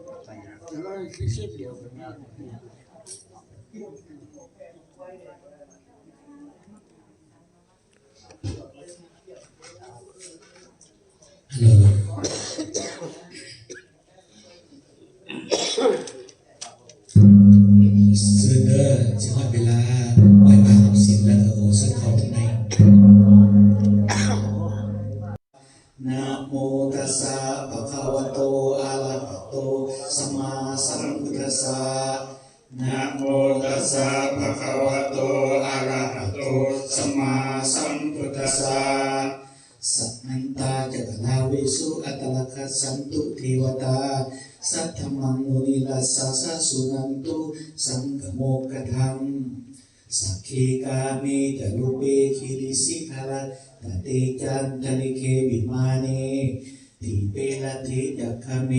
ເຊີນເດີ ຊິຮອດເວລາໄຫວ້ພະຮັບສິນແລ້ວ ກໍຂໍເຊີນເຂົ້າທາງໃນ. ນະໂມຕັດສະ ພະຄະວະໂຕ ອະລະຫະໂຕ ສຳມາສຳພຸດທັດສະ. ນະໂມຕັດສະ ພະຄະວະໂຕ ອະລະຫະໂຕ ສຳມາສຳພຸດທັດສະ. ສະມັນຕາ ຈັກກະລາເວສຸ ອັດຕະລະຄັດສັນຕຸ ເທວະຕາ ສັດທະມັງ ມຸນີຣາຊາ ສາທຸ ນັນຕຸ ສັງຄະໂມກະທັງ. ສັກເຂກາເມ ຈະຮູເປ ກິລິສີຂະລັດຕະເຕ ຈັນຕະລິເກ ວິມາເນ ດີເປ ລັດເທ ຈັກຂະເມ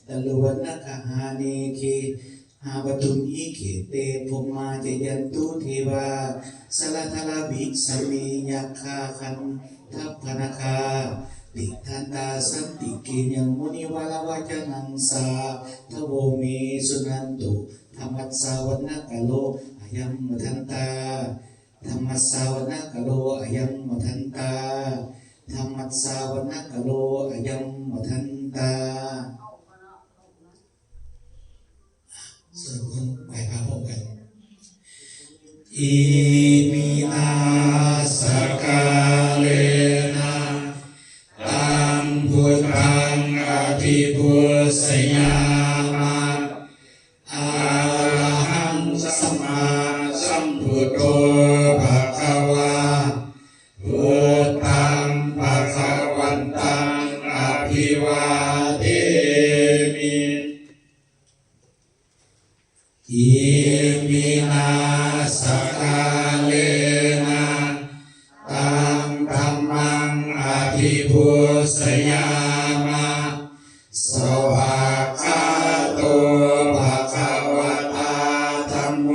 ຕະລຸວັນນະຄະຫາເນ ເຄຫາວະຕຸນອີ ເຂເຕ ພົມມາ ຈະຍັນຕຸ ເທວາ ສະລະທະລະວິສະເມ ຍັກຂາຄັນທັບພະນະຄາ ຕິທັນຕາ ສັນຕິເກ ຍັງ ມຸນີວາລະວາຈະນັງ ສາທະໂວ ເມ ສຸນັນຕຸ ທຳມັດສາວັນນະກາໂລ ອາຍັງວະທັນຕາ ທຳມັດສາວັນນະກາໂລ ອາຍັງວະທັນຕາ ທຳມັດສາວັນນະກາໂລ ອາຍັງວະທັນຕາ. ສ່ວນຄົນໄຫວ້ພະພ້ອມກັນ. ອິມິນາສະກາເລນະ ຕັງ ພຸດທັງ ອະພິປູຊະຍາມະ. ອາລະຫັງ ສຳມາສຳພຸດໂທ ພະຄະວາ ພຸດທັງ ພະຄະວັນຕັງ ອະພິວາເດມິ. ອິມິນາສະກາເລນະ ຕັງ ທຳມັງ ອະພິປູຊະຍາມະ. ສະວາກຂາໂຕ ພະຄະວະຕາ ທຳໂມ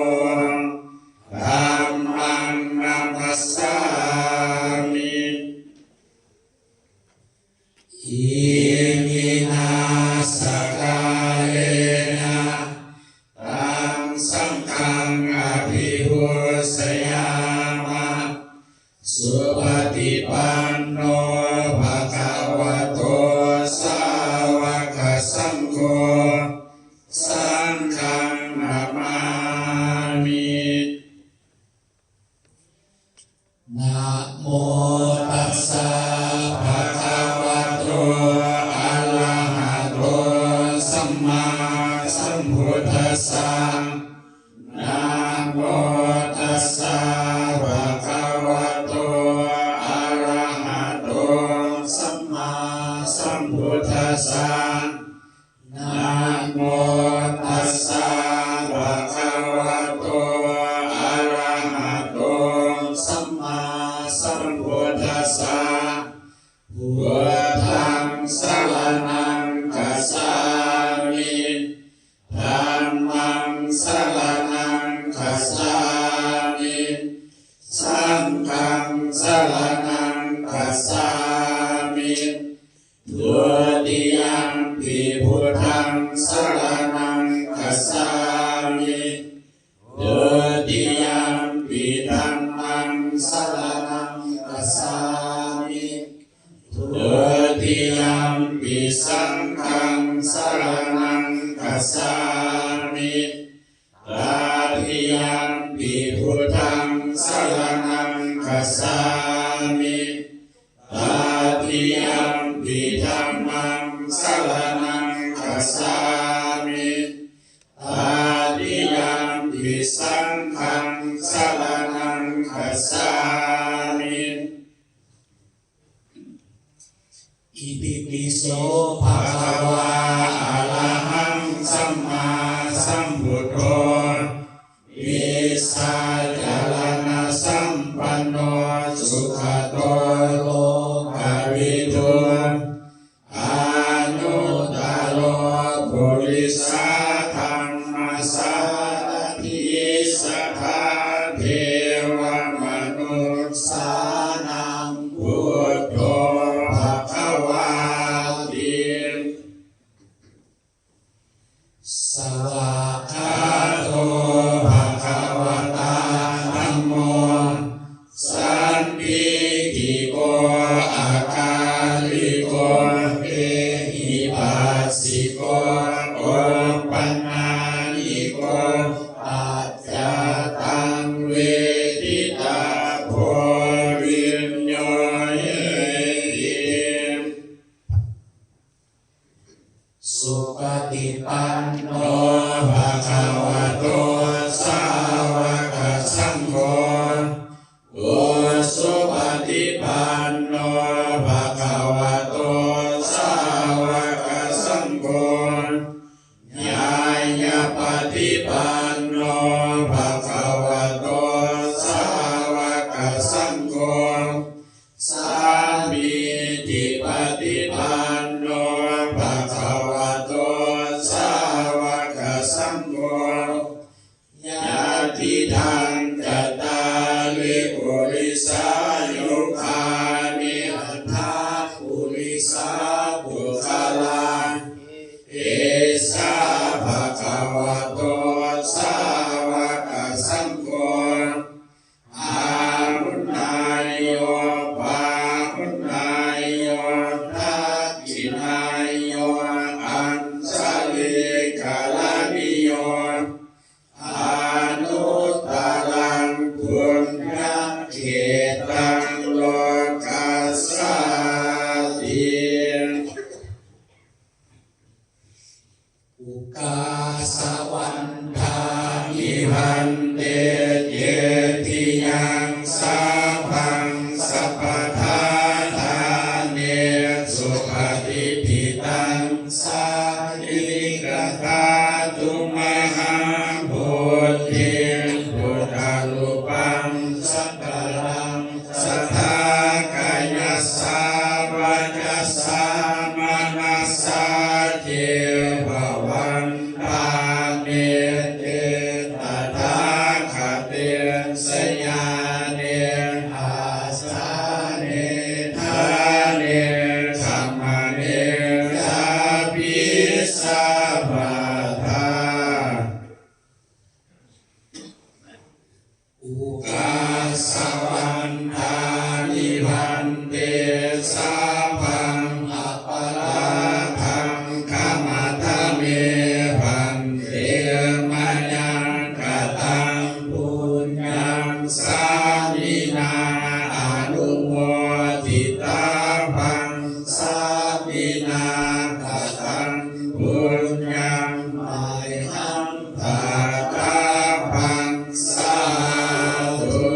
ທຳມັງ ນະມັດສາມິ. ອິມິນາສະກາເລນະ ຕັງ ສັງຄັງ ອະພິປູຊະຍາມະ. ສຸປະຕິປັນໂນ ພະຄະວະໂຕ ສາວະກະສັງໂຄ ສັງຄັງ ນະມາມິ. ນະໂມຕັດສະ ພະຄະວະໂຕ ອະລະຫະໂຕ ສຳມາສຳພຸດທັດສະ. ນະໂມຕັດສະ ພະຄະວະໂຕ ອະລະຫະໂຕ ສຳມາສຳພຸດທັດສະ. ນະໂມຕັດສະ ພະຄະວະໂຕ ອະລະຫະໂຕ ສຳມາສຳພຸດທັດສະ. ພຸດທັງ ສະລະນັງ ຄັດສາມິ. ທຳມັງ ສະລະນັງ ຄັດສາມິ. ສັງຄັງ ສະລະນັງ ຄັດສາມິ. ທຸຕິຍຳປິ ພຸດທັງ ສະລະນັງ ຄັດສາມິ. ທຸຕິຍຳປິ ທຳມັງ ສະລະນັງ ຄັດສາມິ. ທຸຕິຍຳປິ ສັງຄັງ ສະລະນັງ ຄັດສາມິ. ຕະຕິຍຳປິ ພຸດທັງ ສະລະນັງ ຄັດສາມິ. ຕະຕິຍຳປິ ທຳມັງ ສະລະນັງ ຄັດສາມິ. ຕະຕິຍຳປິ ສັງຄັງ ສະລະນັງ ຄັດສາມິ. ອິຕິປິໂສ ພະຄະວາ ອະລະຫັງ ສຳມາສຳພຸດໂທ ວິຊາຈາລະນະສຳປັນໂນ ສຸກະໂຕ ໂລກະວິທູ ອະນຸດຕະໂລ ປຸລິສະທຳມະສາລະຖິ ສັດຖາເທວະມະນຸດສານັງ ພຸດໂທ ພະຄະວາຕິ. ມີທິປະຕິປັນໂນ ພະຄະວະໂຕ ສາວະກະສັງໂຄ ຍາທິທັງ ຈະຕາລິ ປຸລິສາຍຸຄານິ ອັດຖະ ປຸລິສະ ປຸກຄະລາ ເອສະ ພະຄະວະໂຕ ສາວະກະສັງໂຄ ອາຫຸນນາໂຍ ປາຫຸນນາໂຍ ທັກຂິນາໂຍ ອັນຊະລີກະລະນິໂຍ ອະນຸດຕະລັງ ປຸນຍະເຂຕັງ ໂລກັດສາຕິ. ອຸກາສະວັນທາມິ ພັນເຕ ເຈຕິຍັງ ສາພັງ ສັບພະທາທາເນ ສຸປະຕິດຖິຕັງ ສາກິລິກະທາຕຸ ມະຫາໂພທິ ພຸດທະຮູປັງ ສະກະລັງ ສະທາກາຍະສາ ວາຈາສາ ມະນະສາ ເຈວະວັນທາເນ ເຈ ຕະຖາຄະເຕ ສະຍາເນ ອາສາເນ ທາເນ ຄະມະເນ ຊາປິ ສາບະທາ. ອຸກາສະວັນທາມິ ພັນເຕ ສາພັງ ອະປະລາທັງ ຂະມະທະເມ ພັນເຕ ມະຍັງກະຕັງ ປຸນຍັງ ສາມິນາ ອະນຸໂມທິຕາພັງ ສາມິນາ ກະຕັງ ປຸນຍັງ ມະຫັງ ຕາຕາພັງ ສາທຸ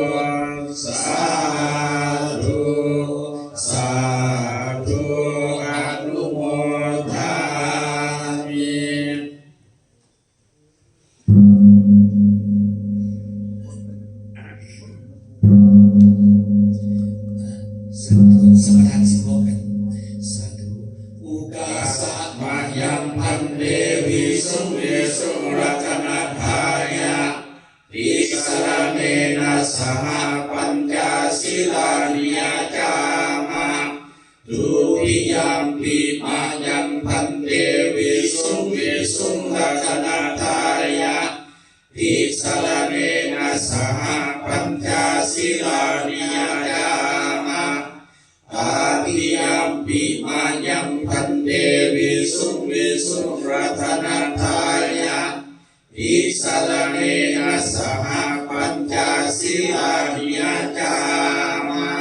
ສາທຸ ສາທຸ ອະນຸໂມທາມິ. ສາທຸ ສາທຸ ສາທຸ ອຸກາສະມະຍັງ ພັນເຕ ວິສຸງ ວິສຸງ ລັດຕະນະທາຍະ ຕິສະລະເນນະ ສະຫະ ປັນຈະສີລານິ ຍາຈາມະ ທຸຕິຍຳປິ ມະຍັງ ພັນເຕ ວິສຸງ ວິສຸງ ລັດຕະນະທາຍະ ຕິສະລະເນນະ ສະຫະ ປັນຈະສີລານິ ຍາຈາມະ ຕະຕິຍຳປິ ມະຍັງ ພັນເຕ ວິສຸງ ວິສຸງ ລັດຕະນະທາຍະ ຕິສະລະເນນະ ສະຫະ ປັນຈະສີລານິ ຍາຈາມະ.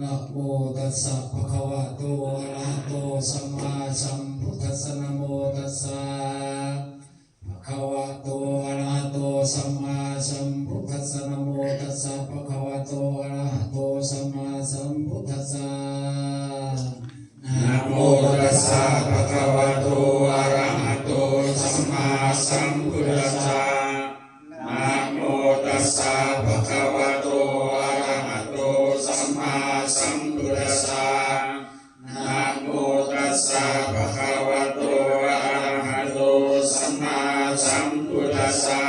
ນະໂມຕັດສະ ພະຄະວະໂຕ ອະລະຫະໂຕ ສຳມາສຳພຸດທັດສະ ນະໂມຕັດສະ ພະຄະວະໂຕ ອະລະຫະໂຕ ສຳມາສຳພຸດທັດສະ ນະໂມຕັດສະ ພະຄະວະໂຕ ອະລະຫະໂຕ ສຳມາສຳພຸດທັດສະ. ນະໂມຕັດສະ ພະຄະວະໂຕ ອະລະຫະໂຕ ສຳມາສຳພຸດທັດສະ. ນະໂມຕັດສະ ພະຄະວະໂຕ ອະລະຫະໂຕ ສຳມາສຳພຸດທັດສະ. ນະໂມຕັດສະ ພະຄະວະໂຕ ອະລະຫະໂຕ ສຳມາສຳພຸດທັດສະ.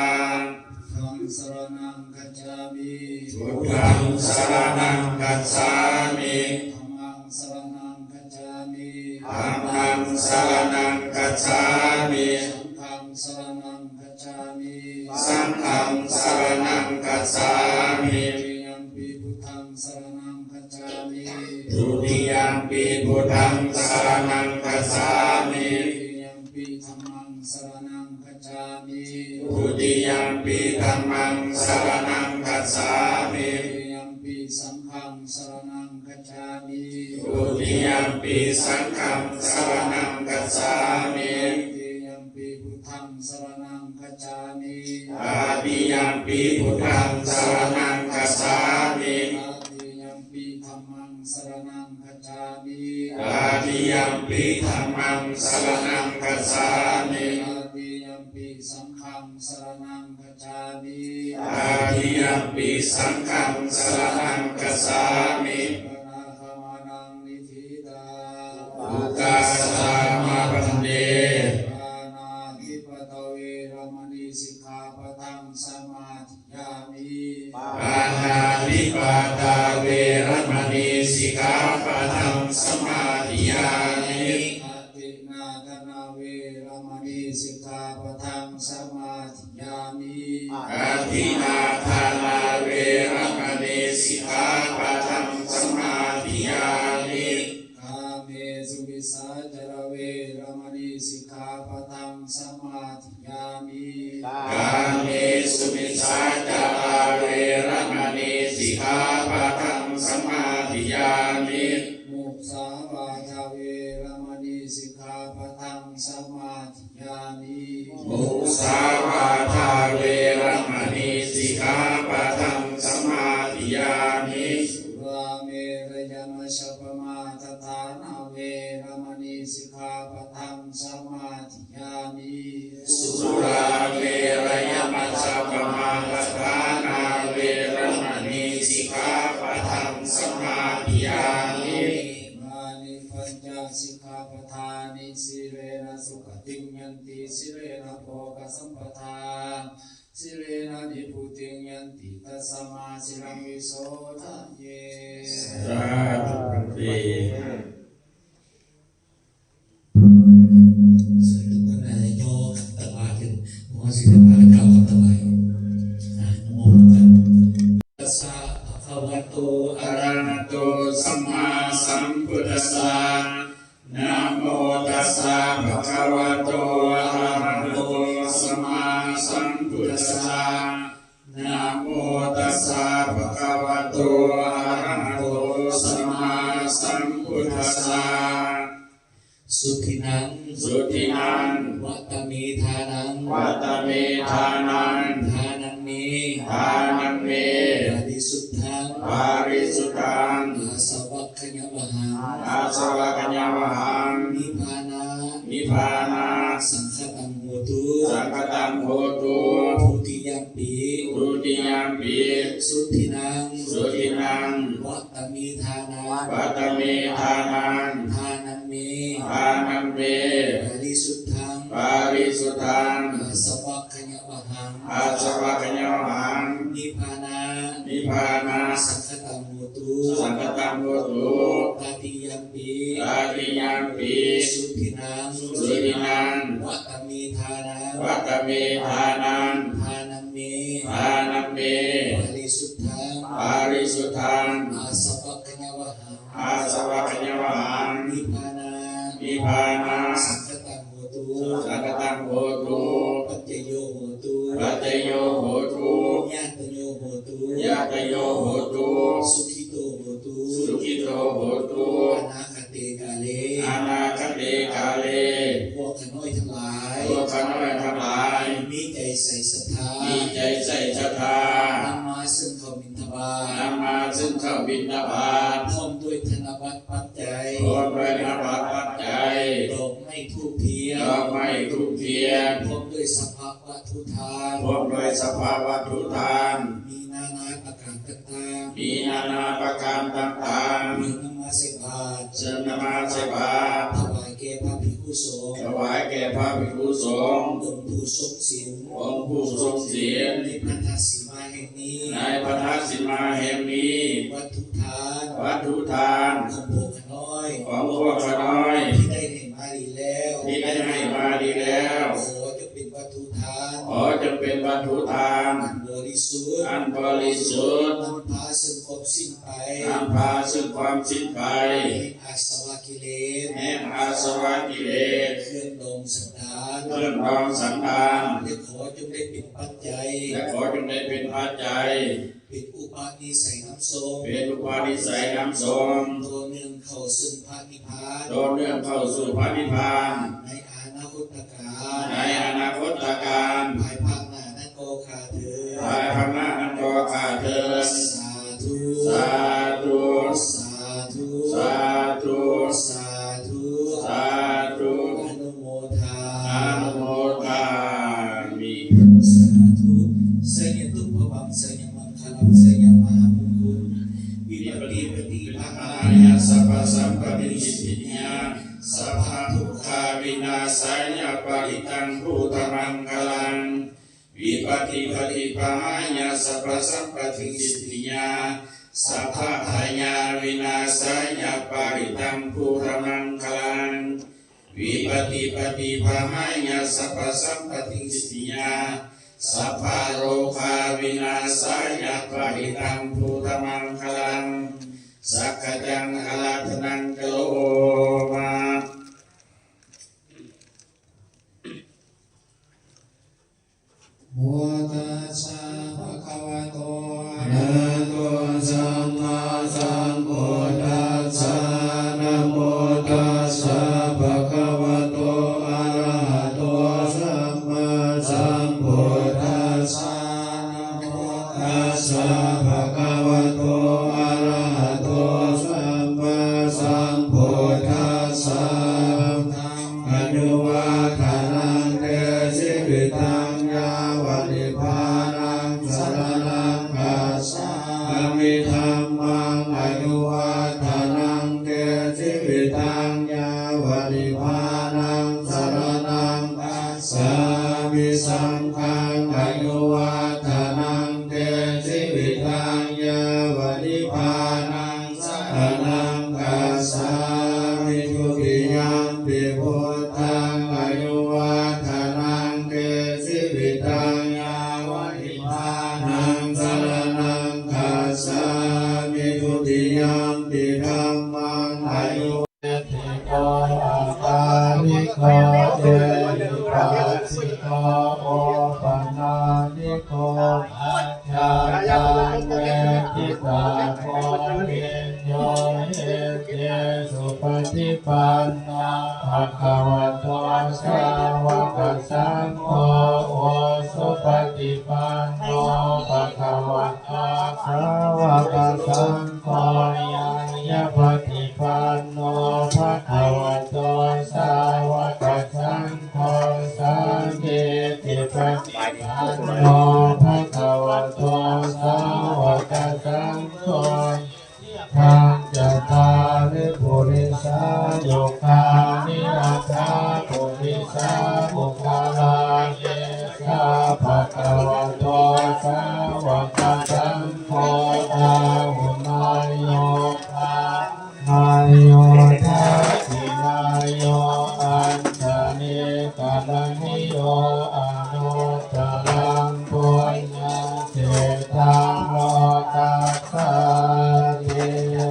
ທຳສະລະນັງ ກັດສາມິ ພຸດທັງສະລະນັງກັດສາມິ ທັມມັງສະລະນັງກັດສາມິ ທຳມັງສະລະນັງກັດສາມິ ສັງຄັງສະລະນັງກັດສາມິ ສັງຄັງສະລະນັງກັດສາມິ ທຸຕິຍຳປິ ພຸດທັງສະລະນັງກັດສາມິ ທຸຕິຍຳປິ ພຸດທັງສະລະນັງກັດສາມິ ທຸຕິຍຳປິ ທຳມັງສະລະນັງກັດສາມິ ທຸຕິຍຳປິ ທຳມັງສະລະນັງກັດສາມິ ທຸຕິຍຳປິ ສັງຄັງສະລະນັງກັດສາມິ ທຸຕິຍຳປິ ສັງຄັງສະລະນັງກັດສາມິ ຕະຕິຍຳປິ ພຸດທັງສະລະນັງກັດສາມິ ຕະຕິຍຳປິ ພຸດທັງສະລະນັງກັດສາມິ ຕະຕິຍຳປິ ທຳມັງສະລະນັງກັດສາມິ ຕະຕິຍ Tatiyampi dhammaṃ saraṇaṃ gacchāmi. Tatiyampi saṅghaṃ saraṇaṃ gacchāmi. Tatiyampi saṅghaṃ saraṇaṃ gacchāmi. Saraṇagamanaṃ niṭṭhitaṃ. Ukāsa mā bhante. Pāṇātipātā veramaṇī sikkhāpadaṃ samādiyāmi. Pāṇātipātā veramaṇī sikkhāpadaṃ samādiyāmi. Adinnādānā veramaṇī sikkhāpadaṃ samādiyāmi. Adinnādānā veramaṇī sikkhāpadaṃ samādiyāmi. Kāmesu micchācārā veramaṇī sikkhāpadaṃ samādiyāmi. Kāmesu micchācārā veramaṇī sikkhāpadaṃ samādiyāmi. Musāvādā veramaṇī sikkhāpadaṃ samādiyāmi. Musāvādā veramaṇī sikkhāpadaṃ samādiyāmi. Surāmerayamajjapamādaṭṭhānā veramaṇī sikkhāpadaṃ samādiyāmi. Surāmerayamajjapamādaṭṭhānā veramaṇī sikkhāpadaṃ samādiyāmi. Imāni pañca sikkhāpadāni. Sīlena sugatiṃ yanti, sīlena bhogasampadā, sīlena nibbutiṃ yanti, tasmā sīlaṃ visodhaye. Sādhu bhante. ສາທຸ ເພິ່ນອາດຈະຍໍກັບຕັກບາດຂຶ້ນ ເພາະວ່າຊິໄດ້ພາກັນກ່າວຄຳຖວາຍ. ອາ ນະໂມ ຕັດສະ ພະຄະວະໂຕ ອະລະຫະໂຕ ສຳມາສຳພຸດທັດສະ. Namo tassa bhagavato arahato sammāsambuddhassa. Namo tassa bhagavato arahato sammāsambuddhassa. Sudinnaṃ, sudinnaṃ, vata me dānaṃ, vata me dānaṃ, dānaṃ me, dānaṃ me, parisuddhaṃ, parisuddhaṃ, āsava kkhayāvahaṃ, āsava kkhayāvahaṃ, nibbāna, nibbāna, saṅkhataṃ hotu, saṅkhataṃ hotu. Dutiyampi, dutiyampi, sudinnaṃ, sudinnaṃ, vata me dānaṃ, vata me dānaṃ, dānaṃ me, dānaṃ me, parisuddhaṃ, parisuddhaṃ, āsava kkhayāvahaṃ, āsava kkhayāvahaṃ, nibbāna, nibbāna, saṅkhataṃ hotu, saṅkhataṃ hotu. Tatiyampi, tatiyampi, sudinnaṃ, sudinnaṃ, vata me dānaṃ, vata me dānaṃ, dānaṃ me, dānaṃ me, parisuddhaṃ, parisuddhaṃ, āsava kkhayāvahaṃ, āsava kkhayāvahaṃ, nibbāna, nibbāna, saṅkhataṃ hotu, saṅkhataṃ hotu. Paccayo hotu, paccayo hotu. Ñātayo hotu, ñātayo hotu. Sukhito hotu, sukhito hotu. Anāgate kāle, anāgate kāle. ພວກຂ້ານ້ອຍທັງຫຼາຍ, ພວກຂ້ານ້ອຍທັງຫຼາຍ. ມີໃຈໃສ່ສັດທາ, ມີໃຈໃສ່ສັດທາ. ນຳມາເຊິ່ງເຂົ້າບິນທະບາດ, ນຳມາເຊິ່ງເຂົ້າບິນທະບາດ. ພ້ອມດ້ວຍທະນະບັດປັດໄຈ, ພ້ອມດ້ວຍທະນະບັດປັດໄຈ. ດອກໄມ້ທູບທຽນ, ດອກໄມ້ທູບທຽນ. ພ້ອມດ້ວຍສະພະວັດຖຸທານ, ພ້ອມດ້ວຍສະພະວັດຖຸທານ. ມີນານາປະການຕ່າງໆ, ມີນານາປະການຕ່າງໆ. ເພື່ອນຳມາໃສ່ບາດ, ເພື່ອນຳມາໃສ່ບາດ. ຖວາຍແກ່ພະພິກຂຸສົງ, ຖວາຍແກ່ພະພິກຂຸສົງ. ອົງຜູ້ຊົງສິນ, ອົງຜູ້ຊົງສິນ. ໃນພັນທະສີມາແຫ່ງນີ້, ໃນພັນທະສີມາແຫ່ງນີ້. ວັດຖຸທານ, ວັດຖຸທານ. ຂອງພວກຂ້ານ້ອຍ, ຂອງພວກຂ້ານ້ອຍ. ທີ່ໄດ້ໃຫ້ມາດີແລ້ວ, ທີ່ໄດ້ໃຫ້ມາດີແລ້ວ. ຂໍຈົ່ງເປັນວັດຖຸທານ, ຂໍຈົ່ງເປັນວັດຖຸທານ. ອັນບໍລິສຸດ, ອັນບໍລິສຸດ. ນຳພາເຊິ່ງຄວາມສິ້ນໄປ, ນຳພາເຊິ່ງຄວາມສິ້ນໄປ. ແຫ່ງອາສະວະກິເລດ, ແຫ່ງອາສະວະກິເລດ. ເຄື່ອງດອງສັນດານ, ເຄື່ອງດອງສັນດານ. ແລະ ຂໍຈົ່ງໄດ້ເປັນປັດໄຈ, ແລະ ຂໍຈົ່ງໄດ້ເປັນປັດໄຈ. ເປັນອຸປະນິໄສນຳສົ່ງ, ເປັນອຸປະນິໄສນຳສົ່ງ. ຕໍ່ເນື່ອງເຂົ້າສູ່ພະນິບພານ, ຕໍ່ເນື່ອງເຂົ້າສູ່ພະນິບພານ. ໃນອະນາຄົດຕະການ, ໃນອະນາຄົດຕະການ. ພາຍພາກໜ້ານັ້ນກໍຂ້າເທີ້ນ, ພາຍພາກໜ້ານັ້ນກໍຂ້າເທີ້ນ. ສາທຸ, ສາທຸ, ສາທຸ, ສາທຸ, ສາທຸ. ໄຊຍະຕຸພະວັງ ໄຊຍະມັງຄະລັງ ໄຊຍະມະຫາມຸງຄຸນ ວິປະຕິປະຕິພະຫາຍະ ສັບພະສັມປະຕິສິດທິຍາ ສັບພະທຸກຂາວິນາສາຍະ ປະລິຕັງພຸດທະມັງຄະລັງ ວິປະຕິປະຕິພະຫາຍະ ສັບພະສັມປະຕິສິດທິຍາ ສັບພະພະຍາດວິນາສາຍະ ປະລິຕັງພຸດທະມັງຄະລັງ ວິປະຕິປະຕິພະຫາຍະ ສັບພະສັມປະຕິສິດທິຍາ ສັບພະໂລຄາວິນາສາຍະ ປະລິຕັງພຸດທະມັງຄະລັງ ສັກກະຈັງອາລາທະນັງ ກະໂລມາ. ໂມຕັດສະ ພະຄະວະໂຕ ອະລະຫະໂຕ ສຳມາສຳພຸດທັດສະ ນະໂມຕັດສະ ພະຄະວະໂຕ ອະລະຫະໂຕ ສຳມາສຳພຸດທັດສະ ນະໂມຕັດສະ ພະຄະວະໂຕ ອະລະຫະໂຕ ສຳມາສຳພຸດທັດສະ ອາຍຸວັດທະນັງ ເຕ ຊີວິຕັງ ຍາວະ ນິບພານັງ ສະລະນັງ ກັດສາມິ ທຳມັງ ອາຍຸວັດທະນັງ ເຕ ຊີວິຕັງ ຍາວະ ນິບພານັງ ສະລະນັງ ກັດສາມິ ສັງຄັງ ອາຍຸວັດທະນັງ ເຕ ຊີວິຕັງ ຍາວະ ນິບພານັງ ສະລະນັງ ກັດສາມິ ທຸຕິຍຳປິ ພຸດທັງ ອາຍຸວັດທະນັງ ເຕ ຊີວິຕັງ ຍາວະ ນິບພານັງ ສະລະນັງ ກັດສາມິ ທຸຕິຍຳປິ ທຳມັງ ອາຍຸ ເອຫິໂກ ອາກາລິໂກ ເອຫິປັດສິໂກ ໂອປະນາຍິໂກ ປັດ ຈາຕັງ ເວທິຕາ ໂກ ວິນໂຍ ເອເກ ສຸປະຕິປັນນາ ພະຄະວະໂຕ ສາວະກະສັງໂຄ ໂອ ສຸປະຕິປັນໂນ ພະຄະວະໂຕ ສາວະກະສັງໂຄ ຍາຍະປະຕິປັນໂນ ພະຄະວະໂຕ ສາວະກະສັງໂຄ ສາມີຕິປະຕິປັນໂນ ພະຄະວະໂຕ ສາວະກະສັງໂຄ ຍະຖາ ຈັດຕາລິ ປຸລິສະ ຍຸຄານິ ອັດຖາ ປຸລິສະ ບຸກຄະລາ ເອສາ ພະຄະວະໂຕ ສາວະກະສັງໂຄ ອາຫຸເນໂຍ ພາ ນາໂຍ ທັກຂິນາໂຍ ອັນທະເນ ກະລະນີໂຍ ອະນຸດຕະລັງ ປຸນຍັງ ເສດຖາງ ໂລກັດສາຕິ ຍະ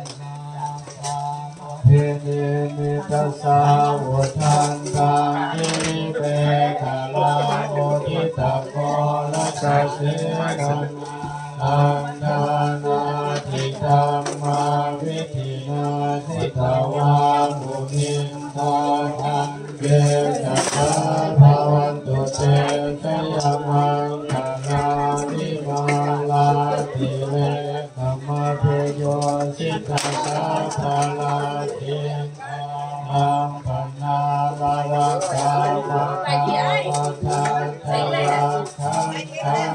ຖາ ສາມະພິນິມມິຕະສາວຸດທັນຕັງ ກິຣິເມຂະລາງ ອຸທິຕະໂກລະຕະເສນະມາລະ ລັງ ທານາທິຕັງ ມາວິທິນາ ຈິດຕະວາ ມຸນິນ ໂຕ ທັນເຕ ສັກກາ ພະວັນຕຸ ເຕ ຊະຍະມັງຄະລານິ ມາລາຕິເລກະມະພິໂຍ ຊິດຕະສາພະລາທິງ ໂກ ນຳພະນາລະລະກາ ມະຄາ ມະທັນຕະຍາ ຄັງຄັນ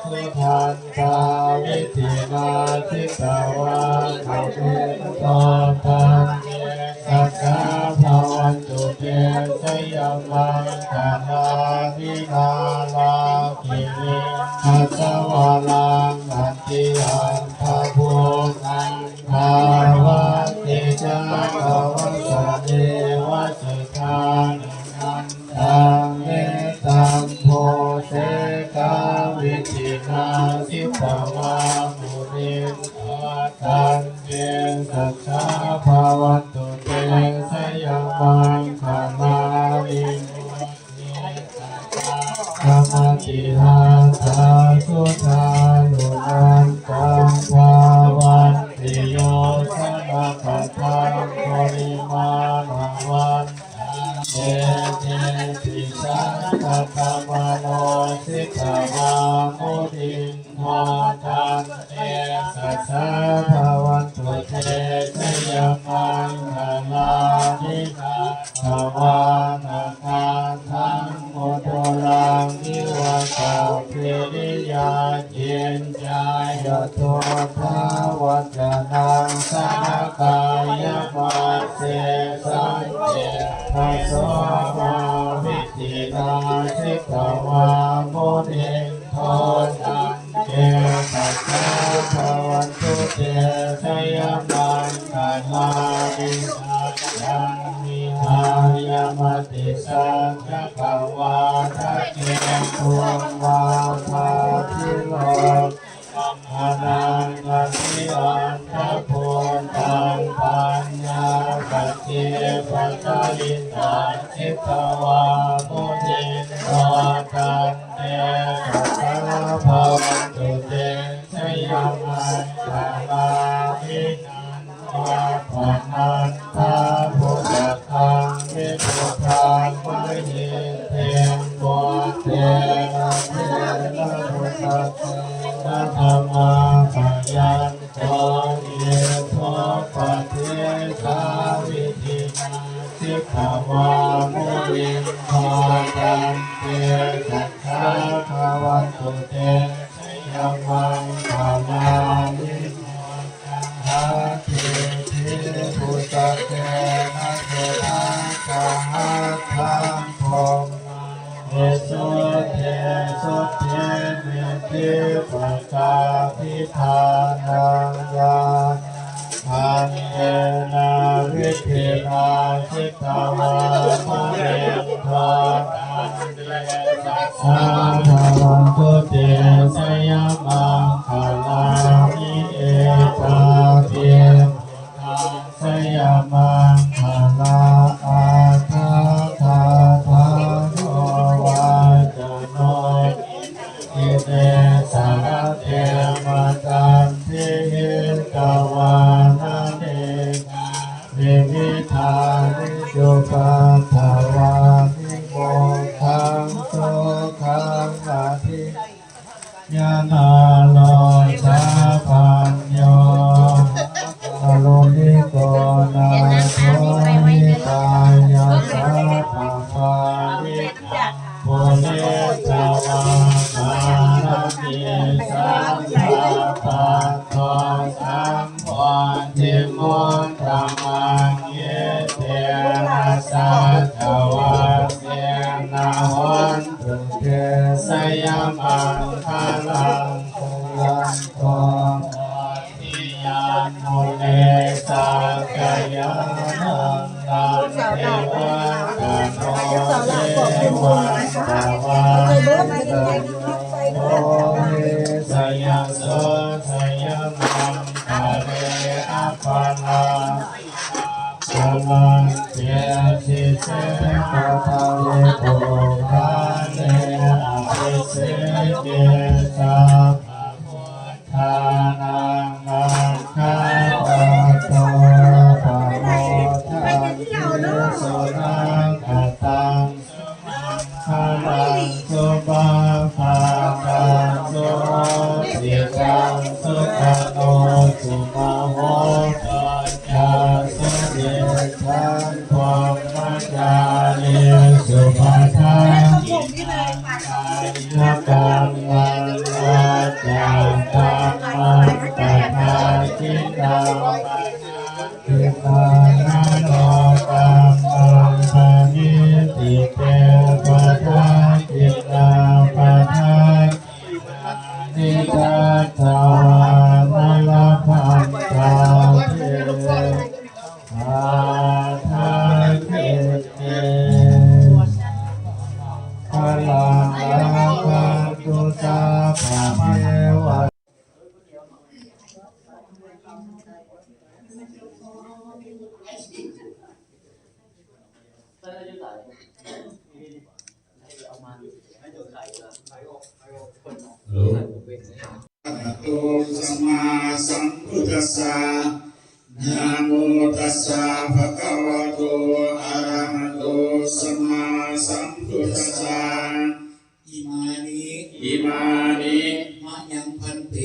ສຸທັນຕາ ວິທິນາ ຈິດຕະວາ ມຸນິນ ໂຕ ທັນເຕ ສັກກາ ພະວັນຕຸ ເຕ ຊະຍະມັງຄະລານິ ມາລາທິວິງຄະສະວະລັງ ອັດທິອັນທະພູມ ທາວັດຕິຈັກກະວັດສະເນ ວັດສຸທານະນັນ ຕັງ ເມຕັມໂພເສກາ ວິທິນາ ສິບປະວາ ມຸນິນ ໂຕ ທັນເຕ ສັກກາ ພະວັນຕຸ ເຕ ຊະຍະມັງຄະລານິ ກະມະຕິຮັດຖາ ສຸທານຸນັນຕັງ ທາວັນຕິໂຍ ຊະນະກະຕັງ ປຸລິມານະວັນຕັງ ເອເຕປິ ສັກກະຕະມະໂນ ສິດຕະວາ ມຸນິນ ໂຕ ທັນເຕ ສັກກາ ພະວັນຕຸ ເຕ ຊະຍະມັງຄະລານິ ກາທະວາ ນະຄາທັງ ມຸຕຸລັງ ອິວະກະປິ າສິດຕະວາ ມຸນິນໂທ ຕັນເຕ ສັກກາ ພະວັນຕຸ ເຕ ຊະຍະມັງຄະລານິ ສາຍັງ ວິທາຍະ ມະຕິສັງ ຈັກກະວາລະເກຕຸງ ວາທາພິໂລ ມະນັງ ອະທິອັນທະພູຕັງ ປັນຍາສັກຂີ ປະສະລິຕາ ສິດຕະວາ ມຸນິນໂທ ຕັນເຕ ສັກກາ ພະວັນຕຸ ເຕ ຊະຍະມັງຄະລານິ ວັດຖະນັນ ທະພຸດທະຄັງ ວິພຸດທັງ ມະຫິເທນ ໂມເທນະ ເທລະບຸດຕະເຕນະ ທຳມະປະຍັນໂຕ ອິໂທ ປະເທສາ ວິທິນາ ສິດຕະວາ ມຸນິນໂທ ຕັນເຕ ສັກກາ ພະວັນຕຸ ເຕ ຊະຍະມັງຄະລານິ ໂມທະນາ ພິທີ ປຸດຕະເຕນະ ສຸທັງ ສະຫັດທັງ ພົມມະ ເອສຸ ເທ ສຸທິ ນິທິ ປະກາພິທານັງ ຍານະ ອັນເຕນະ ວິທິນາ ສິດຕະວາ ມຸນິນໂທ ຕັນເຕ ສະກາ ພະວັນຕຸ ເຕ ຊະຍະມັງຄະລານິ ເອຕາປິ ຊະຍະມັງຄະລາ ອາທາທາທາໂນ ວາຈະໂນ ອິເມ ສະກະເຕ ມະຕັນທິ ຫິຕະວານະເນກາ ນິມິຕານິ ຈຸປັດຖະວານິ ໂມຄັງ ສຸຂັງ ອະທິ ຍານາໂລ ສາພັນໂຍ ກາລຸນິໂກ ນາໂຖ ຫິຕາຍະ ສັບພະປາລິ ປຸເຣຕະວາ ຄາລະເມ ສັບພະປັດໂທ ສຳໂພທິມຸດຕະມັງ ເອເຕນະ ສັດຖະວາເສນະ ໂຫນຕຸເຕ ຊະຍະມັງຄະລັງ ຊະຍັນໂຕ ໂພທິຍານມຸເນ ສັກກະຍານັງ ນັນທິວັດຕະໂນ ເອວັງ ຕະວັນຕະໂຍ ໂພລິສະຍະໂສ ຊະຍະມັງຄະເລ ອະປະລາ ພະລັງເຈ ສິເສ ປະທະວິໂພຄາເນ ອະພິເສເກ ສັບພະພຸດທານັງ ມັງຄະປະໂຕ ປະໂມທັນຕິ ສຸນັງຄະຕັງ ຄະລັງ ສຸພະພາກັງ ສຸໂຫສິຕັງ ສຸຂະໂນ ສຸມະໂຫ ປັນຍາ ສຸເມທະ ພຣມມະຈາລີ ສຸພະທັງ ຍະກັມມັງ ວາຈາກັມມັງ ປະທາກິນາ ປະທາກິນາ ມະໂນກັມມັງ ປະນິທິເຕ ປະທາກິນາ ປະທາກິນາ ນິທັດຖະວາ ມະລະພັນຕາເທ ປະທາກິນເນ ພະລັງ ລາຄັນຕຸ ສັບພະເທວະ ໂຕ ສຳມາສຳພຸດທັດສະ ນະໂມຕັດສະ ພະຄະວະໂຕ ອະລະຫະໂຕ ສຳມາສຳພຸດທັດສະ ອິມານິ ອິມານິ ມະຍັງພັນເຕ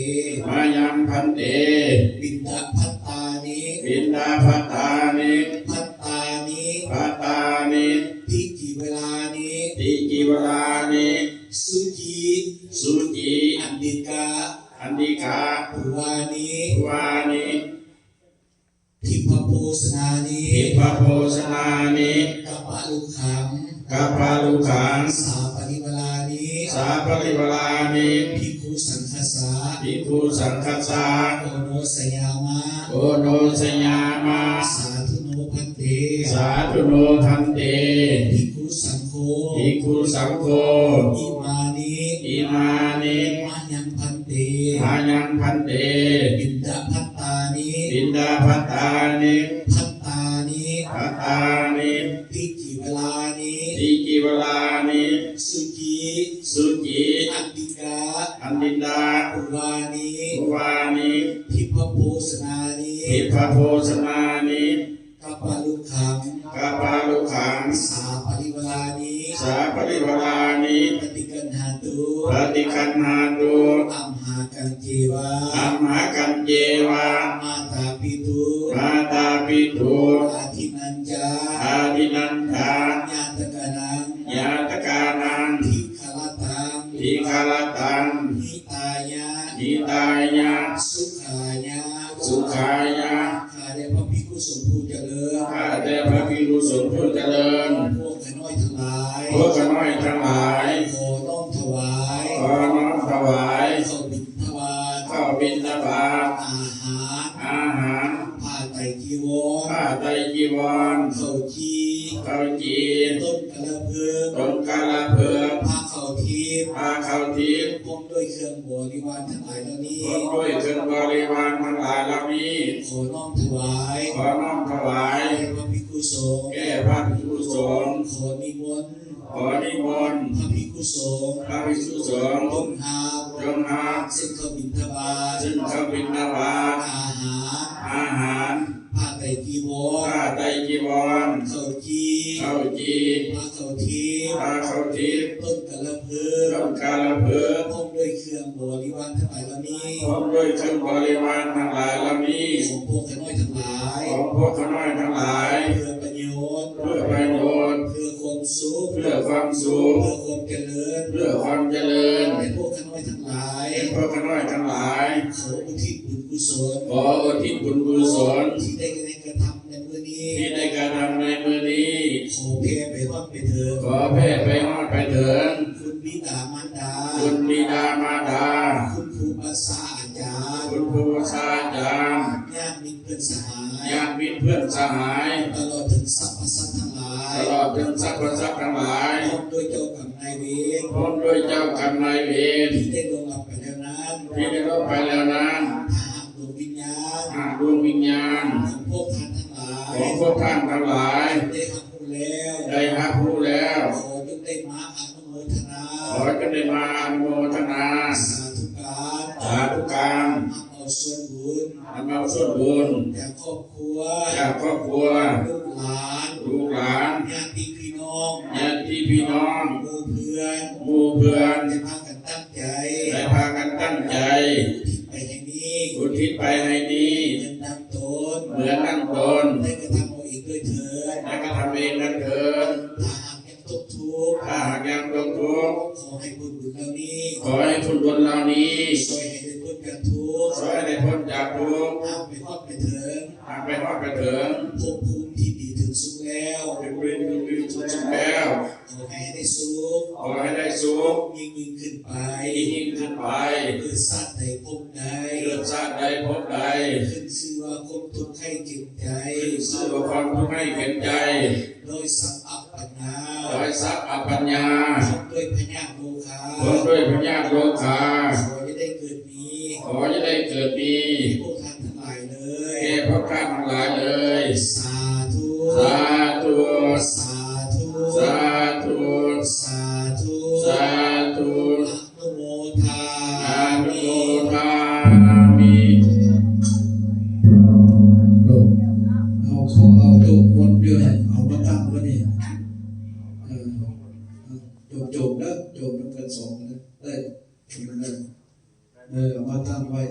ມະຍັງພັນເຕ ບິນດາພັດຕານິ ບິນດາພັດຕານິ ພັດຕານິ ພັດຕານິ ຕິກິເວລານິ ຕິກິເວລານິ ສຸຈິ ສຸຈິ ອັນຕິກາ ອັນຕິກາ ພູວານິ ພູວານິ ທິບພະໂພຊະນານິ ທິບພະໂພຊະນານິ ກັບປະລຸຄັງ ກະປະລຸຂັງ ສາປະລິວະລານິ ສາປະລິວະລານິ ພິກຂຸສັງຄະສະ ພິກຂຸສັງຄະສະ ໂອໂນສະຍາມະ ໂອໂນສະຍາມະ ສາທຸໂນພັນເຕ ສາທຸໂນພັນເຕ ພິກຂຸສັງໂຄ ພິກຂຸສັງໂຄ ອິມານິ ອິມານິ ມະຍັງພັນເຕ ມະຍັງພັນເຕ ບິນດາພັດຕານິ ບິນດາພັດຕານິ ພັດຕານິ ພັດຕານິ ຕິຈີວະລານິ ຕິຈີວະລານິ ສຸຈີ ສຸຈີ ອັນດິນດາ ອັນດິນດາ ໂອວານິ ໂອວານິ ທິບພະໂພຊະນານິ ທິບພະໂພຊະນານິ ກະປະລຸຂັງ ກະປະລຸຂັງ ສາປະລິວະລານິ ສາປະລິວະລານິ ປະຕິກະນຫາຕຸ ປະຕິກະນຫາຕຸ ອັມຫາກັນເຈວະ ອັມຫາກັນເຈວະ ມາຕາປິຕຸ ມາຕາປິຕຸ ອາທິນນຈາ ອາທິນນຈາ ຍາຕະການັງ ຍາຕະການັງ ທິຄະລະຕັງ ທິຄະລະຕັງ ຫິຕາຍະ ຫິຕາຍະ ສຸຂາຍະ ສຸຂາຍະ ຂ້າແດ່ພະພິກຂຸສົງຜູ້ຈະເລີນ ຂ້າແດ່ພະພິກຂຸສົງຜູ້ຈະເລີນ ພວກຂ້ານ້ອຍທັງຫຼາຍ ພວກຂ້ານ້ອຍທັງຫຼາຍ ຂໍນ້ອມຖວາຍ ຂໍນ້ອມຖວາຍ ເຂົ້າບິນທະບາດ ເຂົ້າບິນທະບາດ ອາຫານ ອາຫານ ຜ້າໄຕຈີວອນ ຜ້າໄຕຈີວອນ ເຂົ້າຈີ່ ເຂົ້າຈີ່ ຕົ້ນກະລະເພີກ ຕົ້ນກະລະເພີກ ຜ້າເຂົ້າທິບ ຜ້າເຂົ້າທິບ ພ້ອມດ້ວຍເຄື່ອງບໍລິວານທັງຫຼາຍເຫຼົ່ານີ້ ພ້ອມດ້ວຍເຄື່ອງບໍລິວານທັງຫຼາຍເຫຼົ່ານີ້ ຂໍນ້ອມຖວາຍ ຂໍນ້ອມຖວາຍ ແດ່ພະພິກຂຸສົງ ແກ່ພະພິກຂຸສົງ ຂໍນິມົນ ຂໍນິມົນ ພະພິກຂຸສົງ ພະພິກຂຸສົງ ຈົ່ງຮັບ ຈົ່ງຮັບ ຊຶ່ງເຂົ້າບິນທະບາດ ຊຶ່ງເຂົ້າບິນທະບາດ ອາຫານ ອາຫານ ຜ້າໄຕຈີວອນ ຜ້າໄຕຈີວອນ ເຂົ້າຈີ່ ເຂົ້າຈີ່ ຜ້າເຂົ້າທິບ ຜ້າເຂົ້າທິບ ຕົ້ນກະລະເພີກ ຕົ້ນກະລະເພີກ ພ້ອມດ້ວຍເຄື່ອງບໍລິວານທັງຫຼາຍເຫຼົ່ານີ້ ພ້ອມດ້ວຍເຄື່ອງບໍລິວານທັງຫຼາຍເຫຼົ່ານີ້ ຂອງພວກຂ້ານ້ອຍທັງຫຼາຍ ຂອງພວກຂ້ານ້ອຍທັງຫຼາຍ ເພື່ອປະໂຫຍດ ເພື່ອປະໂຫຍດ ເພື່ອຄວາມສຸກ ເພື່ອຄວາມສຸກ ເພື່ອຄວາມຈະເລີນ ເພື່ອຄວາມຈະເລີນ ແກ່ພວກຂ້ານ້ອຍທັງຫຼາຍ ແກ່ພວກຂ້ານ້ອຍທັງຫຼາຍ ຂໍອຸທິດບຸນກຸສົນ ຂໍອຸທິດບຸນກຸສົນ ທີ່ໄດ້ກະທຳໃນມື້ນີ້ ທີ່ໄດ້ກະທຳໃນມື້ນີ້ ຂໍແຜ່ໄປຮອດໄປເຖິງ ຂໍແຜ່ໄປຮອດໄປເຖິງ ຄຸນບິດາມານດາ ຄຸນບິດາມານດາ ຄຸນຄູອາສາອາຈານ ຄຸນຄູອາສາອາຈານ ຍາດມິດເພື່ອນສະຫາຍ ຍາດມິດເພື່ອນສະຫາຍ ຕະຫຼອດເຖິງສັບພະສັດທັງຫຼາຍ ຕະຫຼອດເຖິງສັບພະສັດທັງຫຼາຍ ພ້ອມດ້ວຍເຈົ້າກຳນາຍເວນ ພ້ອມດ້ວຍເຈົ້າກຳນາຍເວນ ທີ່ໄດ້ລ່ວງລັບໄປແລ້ວນັ້ນ ທີ່ໄດ້ລ່ວງໄປແລ້ວນັ້ນ ຖ້າຫາກດວງວິນຍານ ຫາກດວງວິນຍານ ຂອງພວກທ່ານທັງຫຼາຍ ຂອງພວກທ່ານທັງຫຼາຍ ໄດ້ຮັບຮູ້ແລ້ວ ໄດ້ຮັບຮູ້ແລ້ວ ຂໍຈົ່ງໄດ້ມາອະນຸໂມທະນາ ຂໍຈົ່ງໄດ້ມາອະນຸໂມທະນາ ສາທຸການ ສາທຸການ ນຳເອົາສ່ວນບຸນ ນຳເອົາສ່ວນບຸນ ຈາກຄອບຄົວ ຈາກຄອບຄົວ ລູກຫຼານ ລູກຫຼານ ຍາດຕິພີ່ນ້ອງ ຍາດຕິພີ່ນ້ອງ ໝູ່ເພື່ອນ ໝູ່ເພື່ອນ ໄດ້ພາກັນຕັ້ງໃຈ ໄດ້ພາກັນຕັ້ງໃຈ ອຸທິດໄປໃຫ້ນີ້ ອຸທິດໄປໃຫ້ນີ້ ເໝືອນດັ່ງຕົນ ເໝືອນດັ່ງຕົນ ໄດ້ກະທຳເອົາເອງດ້ວຍເທີນ ໄດ້ກະທຳເອງດ້ວຍເທີນ ຖ້າຫາກ ຕົກທຸກ ຖ້າຫາກຍາມຕົກທຸກ ຂໍໃຫ້ຜົນບຸນເຫຼົ່ານີ້ ຂໍໃຫ້ຜົນບຸນເຫຼົ່ານີ້ ຊ່ວຍໃຫ້ໄດ້ພົ້ນຈາກທຸກ ຊ່ວຍໃຫ້ໄດ້ພົ້ນຈາກທຸກ ຫາກໄປຮອດໄປເຖິງ ຫາກໄປຮອດໄປເຖິງ ພົບພູມທີ່ດີເຖິງສຸດແລ້ວ ເປັນເວນທີ່ດີເຖິງສຸດແລ້ວ ຂໍໃຫ້ໄດ້ສຸກ ຂໍໃຫ້ໄດ້ສຸກ ຍິ່ງໆຂຶ້ນໄປ ຍິ່ງໆຂຶ້ນໄປ ເກີດຊາດໃດພົບໃດ ເກີດຊາດໃດພົບໃດ ຂຶ້ນຊື່ວ່າຄວາມທຸກໄຂ້ເຈັບໃຈ ຂຶ້ນຊື່ວ່າຄວາມທຸກໄຂ້ເຈັບໃຈ ໂດຍສັບອັບ ປັນຍາ ໂດຍສັບອັບປັນຍາ ພ້ອມດ້ວຍພະຍາດໂລຄາ ພ້ອມດ້ວຍພະຍາດໂລຄາ ຂໍຢ່າໄດ້ເກີດມີ ຂໍຢ່າໄດ້ເກີດມີ ແກ່ພວກທ່ານທັງຫຼາຍເລີຍ ແກ່ພວກທ່ານທັງຫຼາຍເລີຍ ສາທຸ ສາທຸ ສາທຸ ສາທຸ ສາທຸ ອະນຸໂມທາ ອະນຸໂມທາມິ ເຮົາຂໍເອົາໂຕມົນຢູ່ຫັ້ນ ເອົາມາຕັ້ງໄວ້ນີ້ ເອີ ໂຈມໆເດີ ໂຈມນຳກັນສອງເດີ ເອີ ເອີ ເອົາມາຕັ້ງໄວ້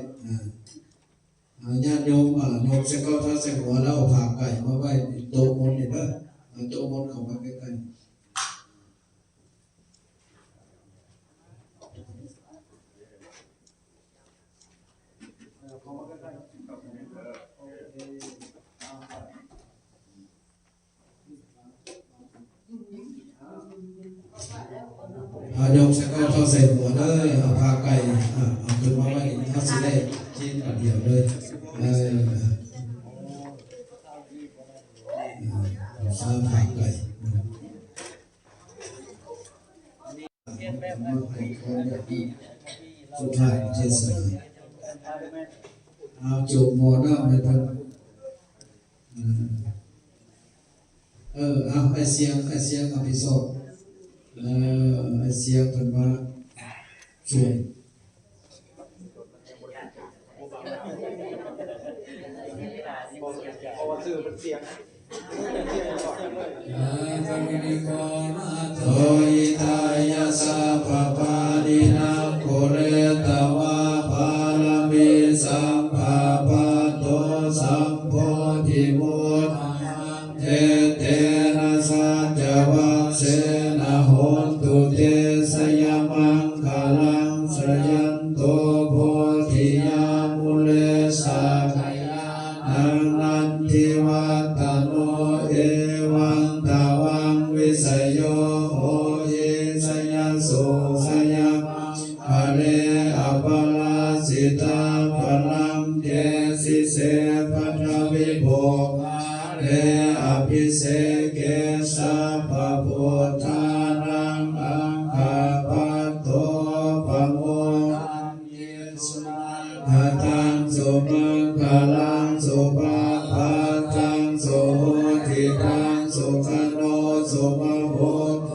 ເອີ ຍາດໂຍມ ເອີ ຍົກໃສ່ເກົ້າທັດໃສ່ຫົວ ແລ້ວເອົາຜ້າໄກ່ມາໄວ້ໂຕມົນນີ້ເດີ ເອົາໂຕມົນເຂົ້າມາໃກ້ໆ. ອາ ຍົກໃສ່ເກົ້າເທົ່າໃສ່ຫົວເດີ ເອົາຜ້າໄກ່ ອາ ເອົາຂຶ້ນມາໄວ້ນີ້ ເຮົາຊິໄດ້ກິນບາດດຽວເລີຍ ເອີ ອາ ເອົາຜ້າໄກ່ ສຸດທ້າຍເທດສະນາ ເອົາໂຈກໝໍ້ນ້ຳໃຫ້ເພິ່ນ ເອີ ເອີ ເອົາ ອ້າຍຊຽງ ອ້າຍຊຽງຮັບຜິດຊອບ ເອີ ອ້າຍຊຽງເພິ່ນມາຊ່ວຍ ເພາະວ່າຊື່ເພິ່ນສຽງ ໂຕຫິຕາຍະສັບພະປານິໜັງ ປຸເຣຕະວາປາລະມີສຳພາປະໂຕ ສຳໂພທິມຸດຕະມັງ ເອເຕນະສັດຈະວັດເສນະ ໂຫນຕຸເຕ ຊະຍະມັງຄະລັງ ຊະຍັນໂຕ ໂພທິຍາມຸເລ ສັກກະຍານັງ ນັນທິວັດຕະໂນ ເອວັງຕະວັງ ວິສະໂຍ ໂຫຫິ ຊະຍະໂສ ຊະຍະມັງຄະເລ ອະປະລາຊິຕາພະລັງ ເກສິເສ ປະທະວິໂພຄາເລ ອະພິເສເກ ສັບພະພຸດທານັງ ອັກຂະປັດໂຕ ປະໂມ ຄະຕັງ ສຸມັງຄະລັງ ສຸພະພັດທັງ ສຸໂຫຕິຕັງ ສຸຂະໂນ ສຸມະໂຫໂຕ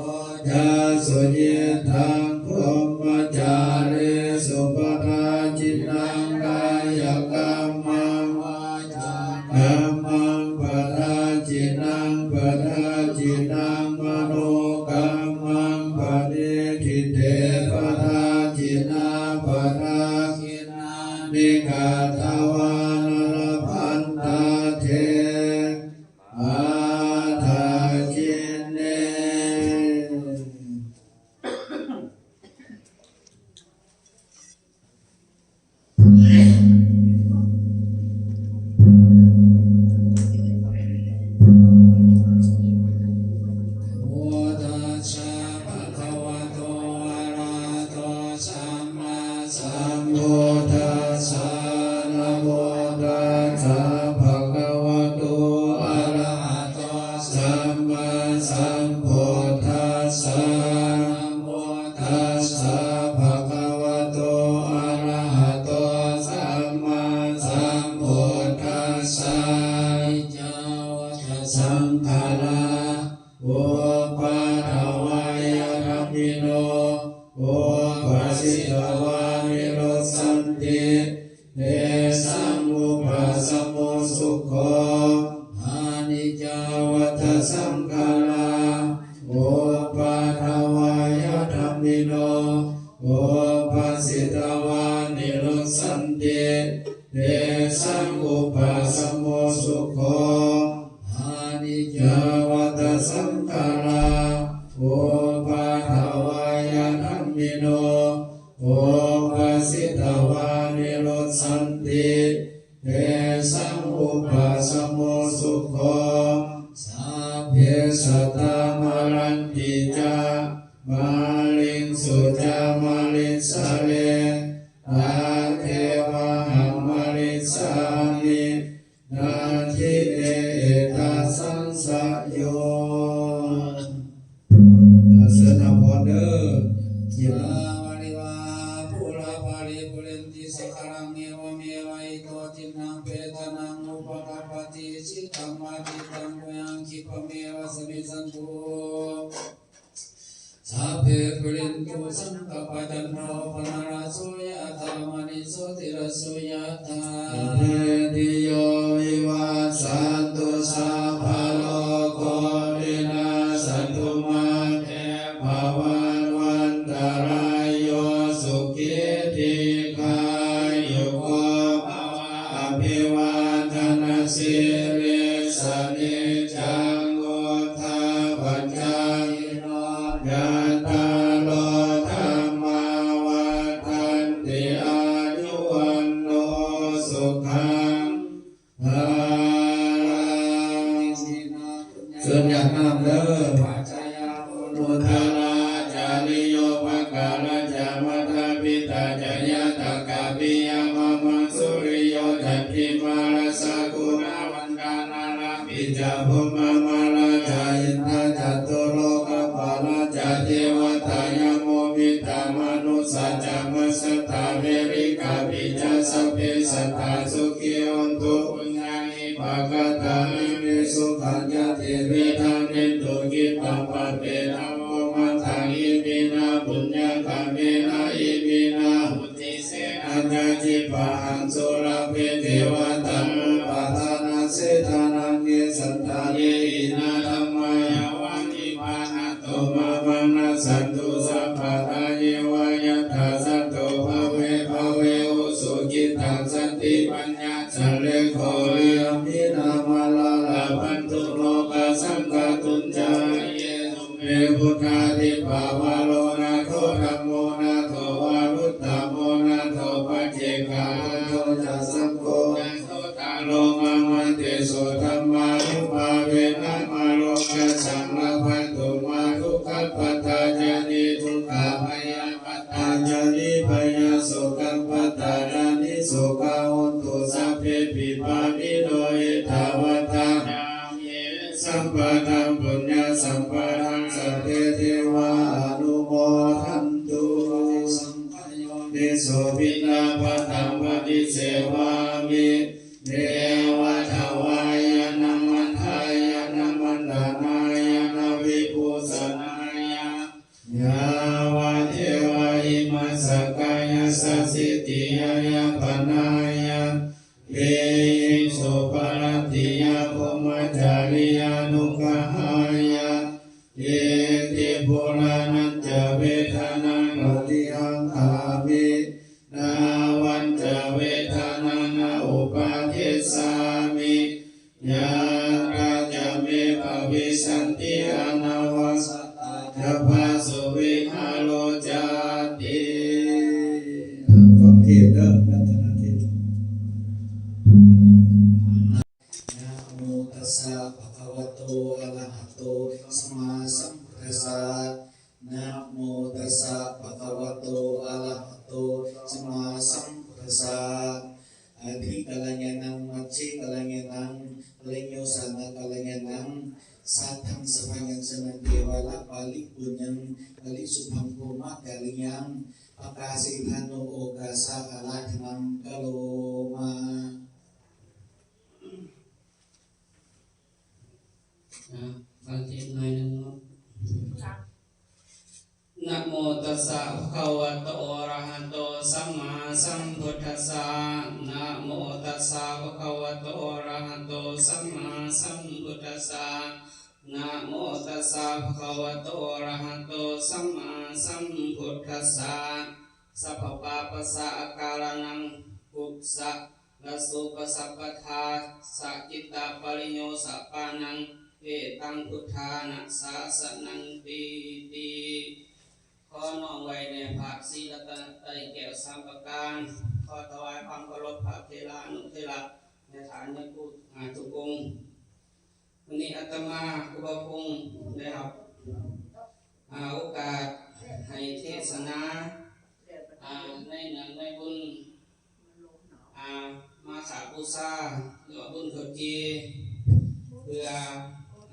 ຈະ ສຸຍິດທັງ ພົມມະຈາຣີ ສຸ ປະທາຈິນັງ ກາຍະກັມມັງ ວາຈາກັມມັງ ປະທາຈິນັງ ປະທາຈິນັງ ມະໂນກັມມັງ ປະນິທິເຕ ປະທາຈິນາ ປະທາຈິນາ ນິກາທະວານະ ລະພັນຕາເທ ປະທາຈິນເນ. ໂມ ຕັດສະ ພະຄະວະໂຕ ອະລະຫະໂຕ ສຳມາ ສຳພຸດທັດສະ ນະໂມຕັດສະ ພະຄະວະໂຕ ອະລະຫະໂຕ ສຳມາສຳພຸດທັດສະ ນະໂມຕັດສະ ພະຄະວະໂຕ ອະລະຫະໂຕ ສຳມາສຳພຸດທັດສະ ອະນິດຈາວັດຕະສັງຂາລາ ອຸປາທາວາຍະທຳມິໂນ ອຸປະສິຕະວາ ນິລຸດສັນຕິ ເຕສັງ ອຸປະສະໂມ ສຸໂຂ ອະນິດຈາວັດຕະສັງຂາລາ ອຸປາທາວາຍະທຳມິໂນ ອຸປະສິຕະວາ ນິລຸດສັນຕິ ເຕສັງ ອຸປະສະໂມ ສຸໂຂ ອະນິດຈາວັດຕະສັງຂາລາ ອຸປາທາວາຍະທຳມິໂນ ອຸປະສິຕະວາ ນິລຸດສັນຕິ ເຕສັງ ອຸປະສະໂມ ສຸໂຂ ສັບເພສັດຕາ ມະລັນຕິຈາ ມະລິງສຸຈາ ມະລິດສະເລ ຕະເທວະຫັງ ມະລິດສາມິ ນາທິເມ ເອຕັດສັງສະໂຍ. ເຊີນຮັບພອນເດີ. ສາວະລິວາ ປູລາປະລິປູເຣນຕິ ສາຄະລັງ ເອວະເມວະ ອິໂຕ ທິນນັງ ເປຕານັງ ອຸປະກັບປະຕິ ອິຊິຕັງ ປັດຕິຕັງ ຕຸມະງ ຂິບປະເມວະ ສະມິດສັນຕຸ ສັບເພ ປູເຣນຕຸ ສັງກະປະ ຈັນໂທ ປະນະລະໂສ ຍະຖາ ມະນີ ໂຊຕິລະໂສ ຍະຖາ ສາບພີຕິໂຍ ວິວັດສັນຕຸ ສັບພະໂລໂກ ວິນາສັນຕຸ ມາເຕ ພະວັດວັນຕະລາຍໂຍ ສຸຂີ ດີຄາຍຸໂກ ພະວະ ອະພິວາທະນະສີລິສະ ນິຈຈັງ ວຸດທາປະຈາຍິໂນ ຈັດຕາໂລ ທຳມາ ວັດທັນຕິ ອາຍຸວັນໂນ ສຸຂັງ Saccā majjhattā verikāpi ca sabbe sattā sukhī hontu, puññāni pakatāni me sukhañca tividhaṃ dentu khippaṃ pāpetha vomataṃ. Iminā puññakammena iminā uddisena ca khippāhaṃ sulabhe ceva taṇhupādānachedanaṃ. Ye santāne hīnā dhammā yāva nibbānato mamaṃ nassantu sabbadā yeva yattha jāto bhave bhave ujucittaṃ satipaññā ca virijjo viriyamhinā mārā labhantu nokāsaṃ kātuñca. Ye me buddhādipavaro nātho dhammo nātho varuttamo nātho paccekabuddho ca saṅgho nāthottaro mamaṃ tesottamānubhāvena mārokāsaṃ labhantu mā dukkhappattā ca niddukkhā bhayappattā ca nibbhayā sokappattā ca nissokā hontu sabbepi pāṇino. Ettāvatā ca amhehi sambhataṃ puññasampadaṃ sabbe devānumodantu. Yoniso piṇḍapātaṃ paṭisevāmi neva davāya na madāya na maṇḍanāya na vibhūsanāya. Yāvadeva imassa kāyassa ṭhitiyā yāpanāya vihiṃsuparatiyā brahmacariyānuggahāya iti purāṇañca vedanaṃ paṭihaṅkhāmi navañca vedanaṃ na uppādessāmi. Yātrā ca me bhavissanti anavajjatā ca phāsuvihāro cāti. ຟັງເທດເດີ ລັດຕະນະເທດ. Namo tassa bhagavato arahato sammāsambuddhassa. Namo tassa bhagavato arahato sammāsambuddhassa. Adhikalyāṇaṃ majjhekalyāṇaṃ pariniyosanaṃ kalyāṇaṃ saddhammasapaññañca nandivaḍḍhaparipuññaṃ karisubhaṃ brahmacariyaṃ pakāsettha no okāsa ārādhanaṃ karoma. ອ່າ ຟັງເທດໜ້ອຍໜຶ່ງເນາະ. Namo tassa bhagavato arahato sammāsambuddhassa. Namo tassa bhagavato arahato sammāsambuddhassa. Namo tassa bhagavato arahato sammāsambuddhassa. Sabbapāpassa akaraṇaṃ kussa lassūpasampadā sacittapariyosapāṇaṃ etaṃ buddhāna sāsanantīti. ຂໍນ້ອມໄຫວ້ແດ່ພະສີລັດຕະນະໄຕແກ້ວສາມປະການ, ຂໍຖວາຍຄວາມເຄົາລົບພະເຖລານຸເຖລະ ຍາດທາຍາດຄູ ອາ ທຸກອົງ. ວັນນີ້ອາດຕະມາ ຄູບາພົງ ໄດ້ຮັບ ອາ ໂອກາດໃຫ້ເທດສະໜາ ອາ ໃນເນື່ອງໃນບຸນ ອາ ມາຄະບູຊາ ຫຼືວ່າບຸນເຂົ້າຈີ່ ເພື່ອ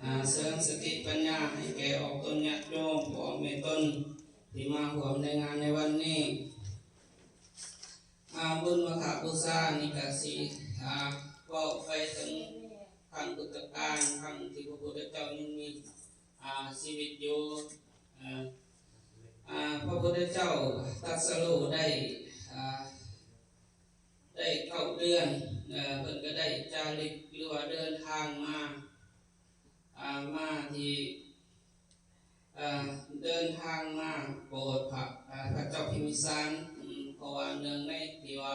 ອາ ເສີມສະຕິປັນຍາໃຫ້ແກ່ອອກຕົນຍາດໂຍມ ພໍ່ແມ່ຕົນທີ່ມາຮ່ວມໃນງານໃນວັນນີ້. ອາ ບຸນມາຄະບູຊານີ້ກະຊິ ອາ ເວົ້າໄປເຖິງຄັ້ງພຸດທະການ ຄັ້ງທີ່ພະພຸດທະເຈົ້າຍັງມີ ອາ ຊີວິດຢູ່ ອາ ອາ ພະພຸດທະເຈົ້າຕັດສະຮູ້ໄດ້ ອາ ໄດ້ເກົ້າເດືອນ ເອີ ເພິ່ນກະໄດ້ຈາລິກ ຫຼືວ່າເດີນທາງມາ ອາ ມາທີ່ ເອີ ເດີນທາງມາໂປດພະ ອາ ພະເຈົ້າພິມພິສານ ເພາະວ່າເນື່ອງໃນທີ່ວ່າ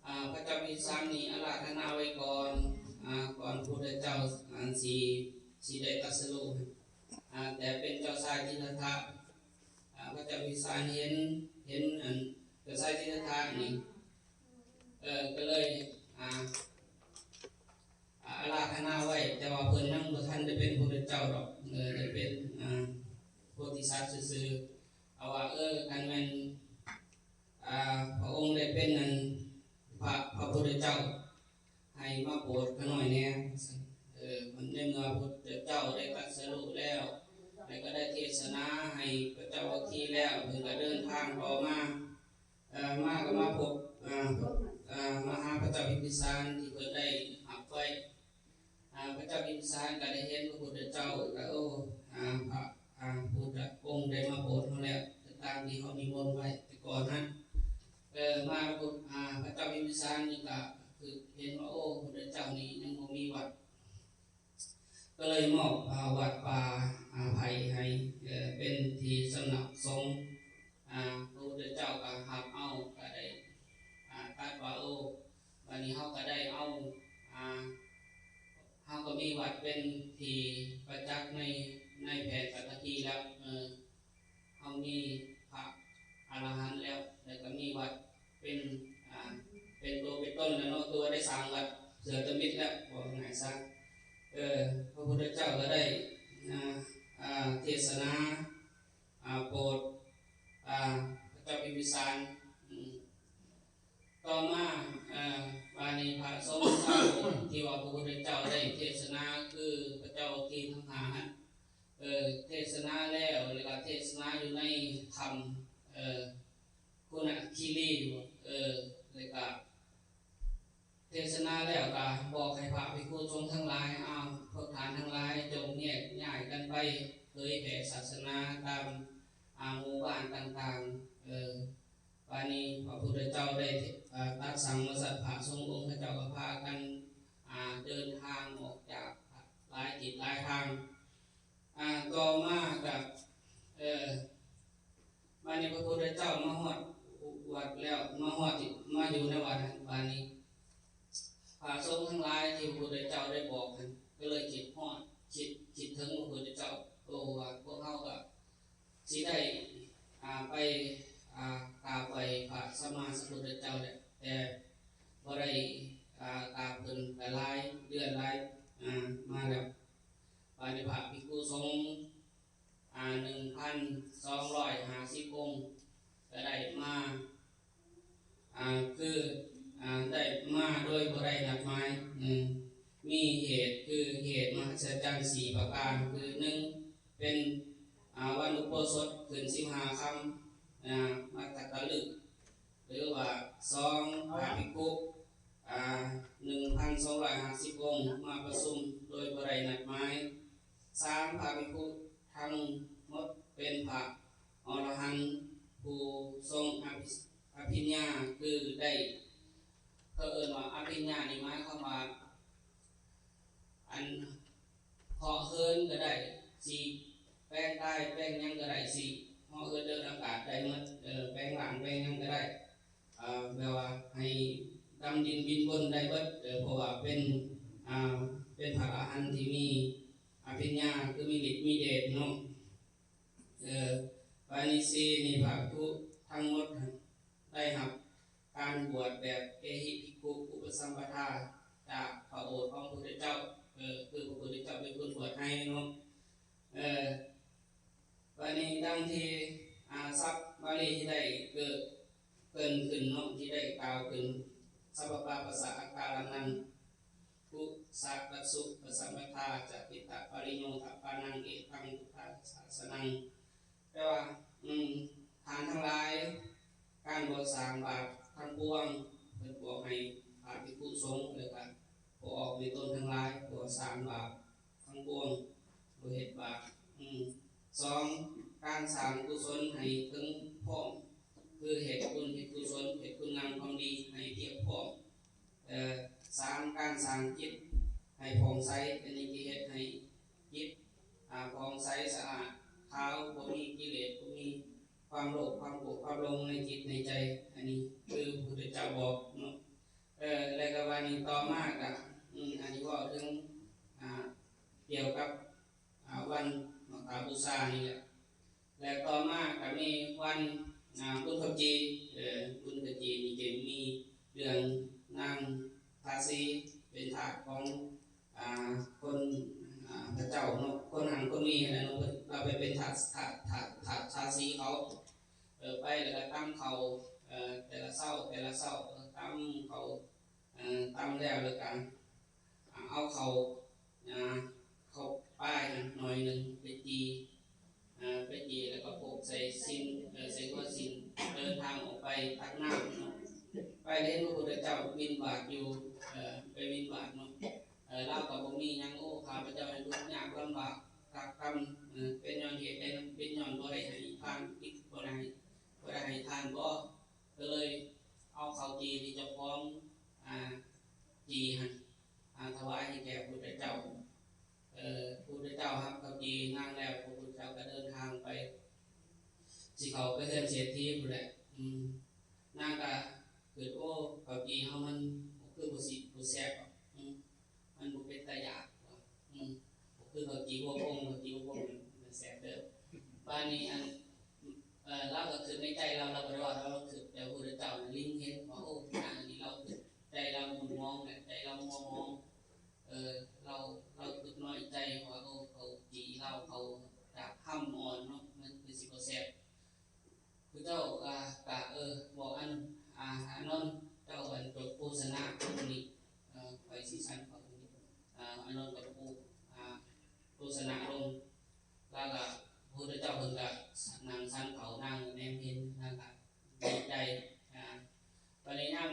ອາ ພະເຈົ້າພິມພິສານນີ້ອາລາທະນາໄວ້ກ່ອນ ອາ ກ່ອນພະພຸດທະເຈົ້າ ອັນ ຊິ ຊິໄດ້ຕັດສະຮູ້ ອາ ແຕ່ເປັນເຈົ້າຊາຍສິດທັດຖະ ອາ ພະເຈົ້າພິມພິສານເຫັນ ເຫັນ ອັນ ເຈົ້າຊາຍສິດທັດຖະນີ້ ເອີ ກະເລີຍ ອາ ອາ ອາລາທະນາໄວ້ ແຕ່ວ່າເພິ່ນຍັງບໍ່ທັນໄດ້ເປັນພະພຸດທະເຈົ້າດອກ ເອີ ໄດ້ເປັນ ອາ ໂພທິສັດຊື່ໆ ເອົາວ່າ ເອີ ຄັນແມ່ນ ອາ ພະອົງໄດ້ເປັນ ອັນ ພະ ພະພຸດທະເຈົ້າ ໃຫ້ມາໂປດຂ້ານ້ອຍແດ່ ເອີ ໃນເມື່ອພະພຸດທະເຈົ້າໄດ້ຕັດສະຮູ້ແລ້ວ ແລ້ວກະໄດ້ເທດສະ ນາໃຫ້ພະເຈົ້າອັກຄີແລ້ວ ເພິ່ນກໍເດີນທາງຕໍ່ມາ ເອີ ມາກໍມາພົບ ເອີ ເອີ ມະຫາພະເຈົ້າພິມພິສານທີ່ເພິ່ນໄດ້ຮັບໄວ້ ອາ ພະເຈົ້າພິມພິສານກໍໄດ້ເຫັນພະພຸດທະເຈົ້າ ກໍ ໂອ້ ອາ ພະ ອາ ພຸດທະອົງໄດ້ມາໂປດເຮົາແລ້ວ ຕາມທີ່ເຮົານິມົນໄວ້ແຕ່ກ່ອນຫັ້ນ ເອີ ມາ ອາ ພະເຈົ້າພິມພິສານນີ້ກໍຄືເຫັນວ່າ ໂອ້ ພະພຸດທະເຈົ້ານີ້ຍັງບໍ່ມີວັດ ກໍເລີຍມອບ ອາ ວັດປ່າ ອາ ໄຜ່ໃຫ້ ເອີ ເປັນທີ່ສຳນັກສົງ ອາ ພະພຸດທະເຈົ້າກໍຮັບເອົາ ກໍໄດ້ ອາ ຕັດວ່າ ໂອ້ ບັດນີ້ເຮົາກໍໄດ້ເອົາ ອາ ເຮົາກໍມີວັດເປັນທີ່ປະຈັກໃນ ໃນແຜນປະກະຕິແລ້ວ ເອີ ເຮົາມີພະອະລະຫັນແລ້ວ ແລ້ວກໍມີວັດເປັນ ອາ ເປັນຕົວເປັນຕົນແລ້ວເນາະ ຄືວ່າໄດ້ສ້າງວັດເສືອຕະມິດແລ້ວ ເວົ້າງ່າຍຊະ ເອີ ພະພຸດທະເຈົ້າກໍໄດ້ ອາ ອາ ເທດສະໜາ ອາ ໂປດ ອາ ພະເຈົ້າພິມພິສານ ອືມ ຕໍ່ມາ ເອີ ບາດນີ້ພະສົງສາວົກທີ່ວ່າພະພຸດທະເຈົ້າໄດ້ເທດສະໜາ ຄືພະເຈົ້າອັກຄີທັງຫ້າຫັ້ນ ເອີ ເທດສະໜາແລ້ວ ແລ້ວກໍເທດສະໜາຢູ່ໃນຖ້ຳ ເອີ ຄຸນະຄີລີ ເອີ ແລ້ວກໍເທດສະໜາແລ້ວກໍບອກໃຫ້ພະພິກຂຸສົງທັງຫຼາຍ ອ້າວ ພວກທ່ານທັງຫຼາຍ ຈົ່ງແຍກຍ້າຍກັນໄປເຜີຍແຜ່ສາສະໜາຕາມ ອາ ໝູ່ບ້ານຕ່າງໆ ເອີ ບາດນີ້ພະພຸດທະເຈົ້າໄດ້ ເອີ ຕັດສັ່ງວ່າຊັ້ນ ພະສົງອົງຂະເຈົ້າກໍພາກັນ ອາ ເດີນທາງອອກຈາກຫຼາຍທິດຫຼາຍທາງ ອາ ຕໍ່ມາກໍ ເອີ ບາດນີ້ພະພຸດທະເຈົ້າມາຮອດວັດແລ້ວ ມາຮອດ ມາຢູ່ໃນວັດ ບາດນີ້ພະສົງທັງຫຼາຍທີ່ພະພຸດທະເຈົ້າໄດ້ບອກຫັ້ນ ກໍເລີຍຄິດຮອດ ຄິດ ຄິດເຖິງພະພຸດທະເຈົ້າ ໂອ້ ວ່າພວກເຮົາກໍ ຊິໄດ້ ອາ ໄປ ອາ ກາບໄຫວ້ພະສຳມາສຳພຸດທະເຈົ້າແຫຼະ ແຕ່ບໍ່ໄດ້ ອາ ກາບເພິ່ນກໍຫຼາຍເດືອນຫຼາຍ ອາ ມາແລ້ວ ບາດນີ້ພະພິກຂຸສົງ ອາ ໜຶ່ງພັນສອງຮ້ອຍຫ້າສິບອົງ ກໍໄດ້ມາ ອາ ຄື ອາ ໄດ້ມາໂດຍບໍ່ໄດ້ນັດໝາຍ ອືມ ມີເຫດ ຄືເຫດມະຫັດສະຈັນສີ່ປະການ ຄື ໜຶ່ງ ເປັນ ອາ ວັນອຸໂບສົດຂຶ້ນສິບຫ້າຄ່ຳ ອາ ວັດຕະກະລຶກ ຫຼືວ່າ ສອງ ພະພິກຂຸ ອາ ໜຶ່ງພັນສອງຮ້ອຍຫ້າສິບອົງ ມາປະຊຸມໂດຍບໍ່ໄດ້ນັດໝາຍ ສາມ ພະພິກຂຸທັງໝົດເປັນພະອໍລະຫັນຜູ້ຊົງອະພິ ອະພິນຍາ ຄືໄດ້ ເຂົາເອີ້ນວ່າອະພິນຍານີ້ ໝາຍຄວາມວ່າ ອັນ ເຫາະເຫີນກໍໄດ້ ຊິແປງກາຍແປງຫຍັງກໍໄດ້ ຊິເຫາະເຫີນເດີນອາກາດໄດ້ໝົດ ເອີ ແປງຮ່າງແປງຫຍັງກໍໄດ້ ເອີ ແບບວ່າໃຫ້ດຳດິນບິນບົນໄດ້ເບິດ ເອີ ເພາະວ່າເປັນ ອ່າ ເປັນພະອະລະຫັນທີ່ມີອະພິນຍາ ຄືມີລິດມີເດດເນາະ ເອີ ບາດນີ້ ສີ່ ນີ້ ພະພິກຂຸທັງໝົດໄດ້ຮັບການບວດແບບເອຫິພິກຂຸອຸປະສຳປະທາຈາກພະໂອດຂອງພະພຸດທະເຈົ້າ ເອີ ຄືພະພຸດທະເຈົ້າເປັນຄົນບວດໃຫ້ເນາະ ເອີ ບາດນີ້ ດັ່ງທີ່ ອາ ສັບບາລີທີ່ໄດ້ເກີດ ເກີ່ນຂຶ້ນເນາະ ທີ່ໄດ້ກ່າວຂຶ້ນ ສັບພະປາປັດສະອາກາລັງນັງ ປຸສະປັດສຸປະສຳປະທາ ຈະຕິດຕະປະລິໂຍທະປານັງ ເອຕັງ ພຸດທະສາສະນັງ ແປວ່າ ອືມ ທ່ານທັງຫຼາຍ ການບໍ່ສ້າງບາບທັງປວງ ເພິ່ນບອກໃຫ້ພະພິກຂຸສົງ ແລ້ວກະ ພວກອອກໃນຕົນທັງຫຼາຍ ບໍ່ສ້າງບາບທັງປວງ ບໍ່ເຮັດບາບ ອືມ ສອງ ການສ້າງກຸສົນໃຫ້ເຖິງພ້ອມ ຄືເຮັດບຸນເຮັດກຸສົນ ເຮັດຄຸນງາມຄວາມດີໃຫ້ພຽບພ້ອມ ເອີ ສາມ ການສ້າງຈິດໃຫ້ຜ່ອງໃສ ອັນນີ້ຈະເຮັດໃຫ້ຈິດ ອາ ຜ່ອງໃສສະອາດຂາວ ບໍ່ມີກິເລດ ບໍ່ມີຄວາມໂລບ ຄວາມໂກດ ຄວາມຫຼົງໃນຈິດໃນໃຈ ອັນນີ້ຄືພະພຸດທະເຈົ້າບອກເນາະ ເອີ ແລ້ວກໍບາດນີ້ຕໍ່ມາກໍ ອືມ ອັນນີ້ເວົ້າເຖິງ ອາ ກ່ຽວກັບ ອາ ວັນມະຄາບູຊານີ້ແຫຼະ ແລະ ຕໍ່ມາກໍມີວັນ ອາ ບຸນເຂົ້າຈີ່ ເອີ ບຸນເຂົ້າຈີ່ນີ້ຈະມີເລື່ອງນາງທາສີ ເປັນທາດຂອງ ອາ ຄົນ ອາ ພະເຈົ້າເນາະ ຄົນຮັ່ງຄົນມີຫັ້ນແຫຼະເນາະ ເພິ່ນ ລາວໄປເປັນທາດ ທາດ ທາດ ທາດ ທາດທາສີເຂົາ ເອີ ໄປແລ້ວກໍຕຳເຂົ້າ ເອີ ແຕ່ລະເຊົ້າ ແຕ່ລະເຊົ້າ ເອີ ຕຳເຂົ້າ ເອີ ຕຳແລ້ວ ແລ້ວກໍ ອາ ເອົາເຂົ້າ ອາ ເຂົ້າປາຍໜ້ອຍໜຶ່ງໄປຕີ ອ ອ່າ ໄປຈີ່ແລ້ວກໍພົກໃສ່ສິນ ເອີ ໃສ່ຫົວສິນ ເດີນທາງອອກໄປຕັກນ້ຳເນາະ ໄປເຫັນພະພຸດທະເຈົ້າບິນບາດຢູ່ ເອີ ໄປບິນບາດເນາະ ເອີ ລາວກໍບໍ່ມີຫຍັງ ໂອ້ ຂ້າພະເຈົ້ານີ້ທຸກຍາກລຳບາກ ຕາກຕ່ຳ ເອີ ເປັນຍ້ອນເຫດໃດເນາະ ເປັນຍ້ອນບໍ່ໄດ້ໃຫ້ທານ ບໍ່ໄດ້ໃຫ້ ບໍ່ໄດ້ໃຫ້ທານບໍ ກໍເລີຍເອົາເຂົ້າຈີ່ທີ່ເຈົ້າຂອງ ອ່າ ຈີ່ຫັ້ນ ອ່າ ຖວາຍໃຫ້ແກ່ພະພຸດທະເຈົ້າ ເອີ ພະພຸດທະເຈົ້າຮັບເຂົ້າຈີ່ນາງແລ້ວ ພະພຸດທະເຈົ້າກໍເດີນທາງໄປ ຊິເຂົ້າໄປເຮືອນເສດຖີພຸ້ນແຫຼະ ອືມ ນາງກໍຄິດ ໂອ້ ເຂົ້າຈີ່ເຮົາມັນຄືບໍ່ຊິບໍ່ແຊບດອກ ອືມ ມັນບໍ່ເປັນຕາຢາກ ອືມ ບໍ່ຄືເຂົ້າຈີ່ບົວບົງ ເຂົ້າຈີ່ບົວບົງມັນແຊບເດີ ບາດນີ້ອັນ ເອີ ລາວກໍຄິດໃນໃຈລາວ ລາວບໍ່ໄດ້ເວົ້າ ລາວຄິດແຕ່ພະພຸດທະເຈົ້ານັ້ນເລັງເຫັນວ່າ ໂອ້ ນາງນີ້ລາວຄິດ ໃຈລາວໝູນມອງ ໃຈລາວມົວໝອງ ເອີ ລາວ ລາວຄິດນ້ອຍໃຈວ່າ ໂອ້ ເຂົາຈີ່ລາວ ເຂົາຈະຫ້ຳອ່ອນເນາະ ມັນຄືຊິບໍ່ແຊບ ຄືເຈົ້າ ອ່າ ກະ ເອີ ບອກອັນ ອ່າ ອານອນ ເຈົ້າອັນຈົບໂພຊະນາຕົງນີ້ ເອີ ຂ້ອຍຊິສັນເຂົ້າຕົງນີ້ ອ່າ ອານອນກໍປູກ ອ່າ ໂພຊະນາລົງ ລາວກະ ພະພຸດທະເຈົ້າເພິ່ນກະນັ່ງສັນເຂົ້າ ນາງແນມເຫັນ ນາງກະດີໃຈ ອ່າ ບາດນີ້ນາງ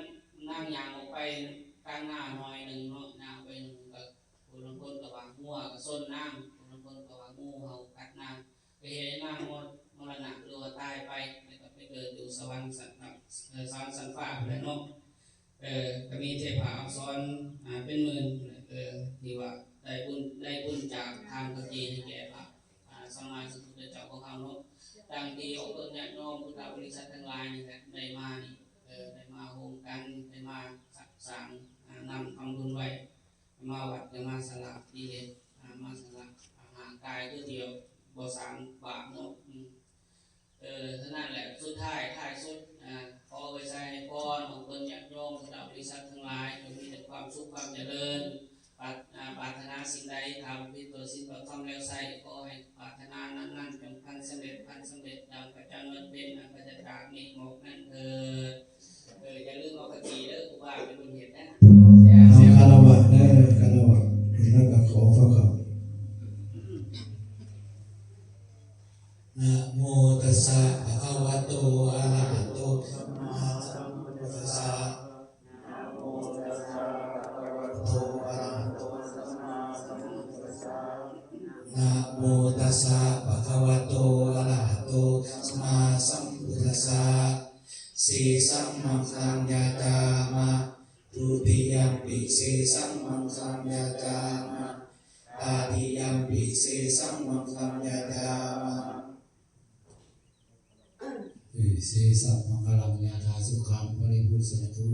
ນາງຍ່າງອອກໄປກາງນາໜ້ອຍໜຶ່ງເນາະ ຍ່າງໄປໜຶ່ງກໍ ຜູ້ລາງຄົນກໍວ່າງົວກໍຊົນນາງ ຜູ້ລາງຄົນກໍວ່າງູເຫົ່າກັດນາງ ກໍເຮັດໃຫ້ນາງມໍ ມໍລະນະ ຫຼືວ່າຕາຍໄປ ແລ້ວກໍໄປເກີດຢູ່ສະຫວັນຊັ້ນ ເອີ ສະຫວັນຊັ້ນຟ້າພຸ້ນແຫຼະເນາະ ເອີ ກໍມີເທພະອັກສອນ ອ່າ ເປັນໝື່ນ ເອີ ທີ່ວ່າໄດ້ບຸນ ໄດ້ບຸນຈາກທານເຂົ້າຈີ່ໃຫ້ແກ່ພະ ອ່າ ສຳມາສຳພຸດທະເຈົ້າຂອງເຮົາເນາະ ດັ່ງທີ່ອອກຕົນຍາດໂຍມພຸດທະບໍລິສັດທັງຫຼາຍນີ້ແຫຼະ ໄດ້ມານີ້ ເອີ ໄດ້ມາໂຮມກັນ ໄດ້ມາສະ ສ້າງ ອ່າ ນ້ຳທຳບຸນໄວ້ ມາວັດກໍມາສະຫຼາະກິເລດ ອ່າ ມາສະຫຼະຮ່າງກາຍຄືດຽວ ບໍ່ສ້າງບາບເນາະ ອືມ ເອີ ເທົ່ານັ້ນແຫຼະ ສຸດທ້າຍ ທ້າຍສຸດ ອ່າ ຂໍອວຍໄຊໃຫ້ພອນຂອງເພິ່ນຍາດໂຍມ ພຸດທະບໍລິສັດທັງຫຼາຍ ຈົ່ງມີແຕ່ຄວາມສຸກຄວາມຈະເລີນ ປາດ ອ່າ ປາດຖະໜາສິ່ງໃດ ຖ້າບໍ່ຜິດຕໍ່ສິນຕໍ່ທຳແລ້ວໄຊ ຂໍໃຫ້ປາດຖະໜານັ້ນໆ ຈົ່ງພັນສຳເລັດ ພັນສຳເລັດ ດັ່ງພະຈັນວັນເພັນ ອັນປາສະຈາກເມກໝອກນັ້ນເທີດ ເອີ ຢ່າລືມເອົາຂະຈີ່ເດີ ຄູບາເປັນຄົນເຮັດນະ ເອົາຄາລະວະເດີ ຄາລະວະ ແລ້ວກໍຂໍພະເຂົ້າ ນະໂມຕັດສະ ພະຄະວະໂຕ ອະລະຫະໂຕ ສຳມາສຳພຸດທັດສະ ນະໂມຕັດສະ ພະຄະວະໂຕ ອະລະຫະໂຕ ສຳມາສຳພຸດທັດສະ ນະໂມຕັດສະ ພະຄະວະໂຕ ອະລະຫະໂຕ ສຳມາສຳພຸດທັດສະ ເສສັງມັງຄະລັງ ຢາຈາມະ ທຸຕິຍຳປິ ເສສັງມັງຄະລັງ ຢາຈາມະ ຕາຕິຍຳປິ ເສສັງມັງຄະລັງ ຢາຈາມະ ເສສັງມັງຄະລັງ ຍະຖາສຸຂັງ ປະລິພູຊະນະໂຕ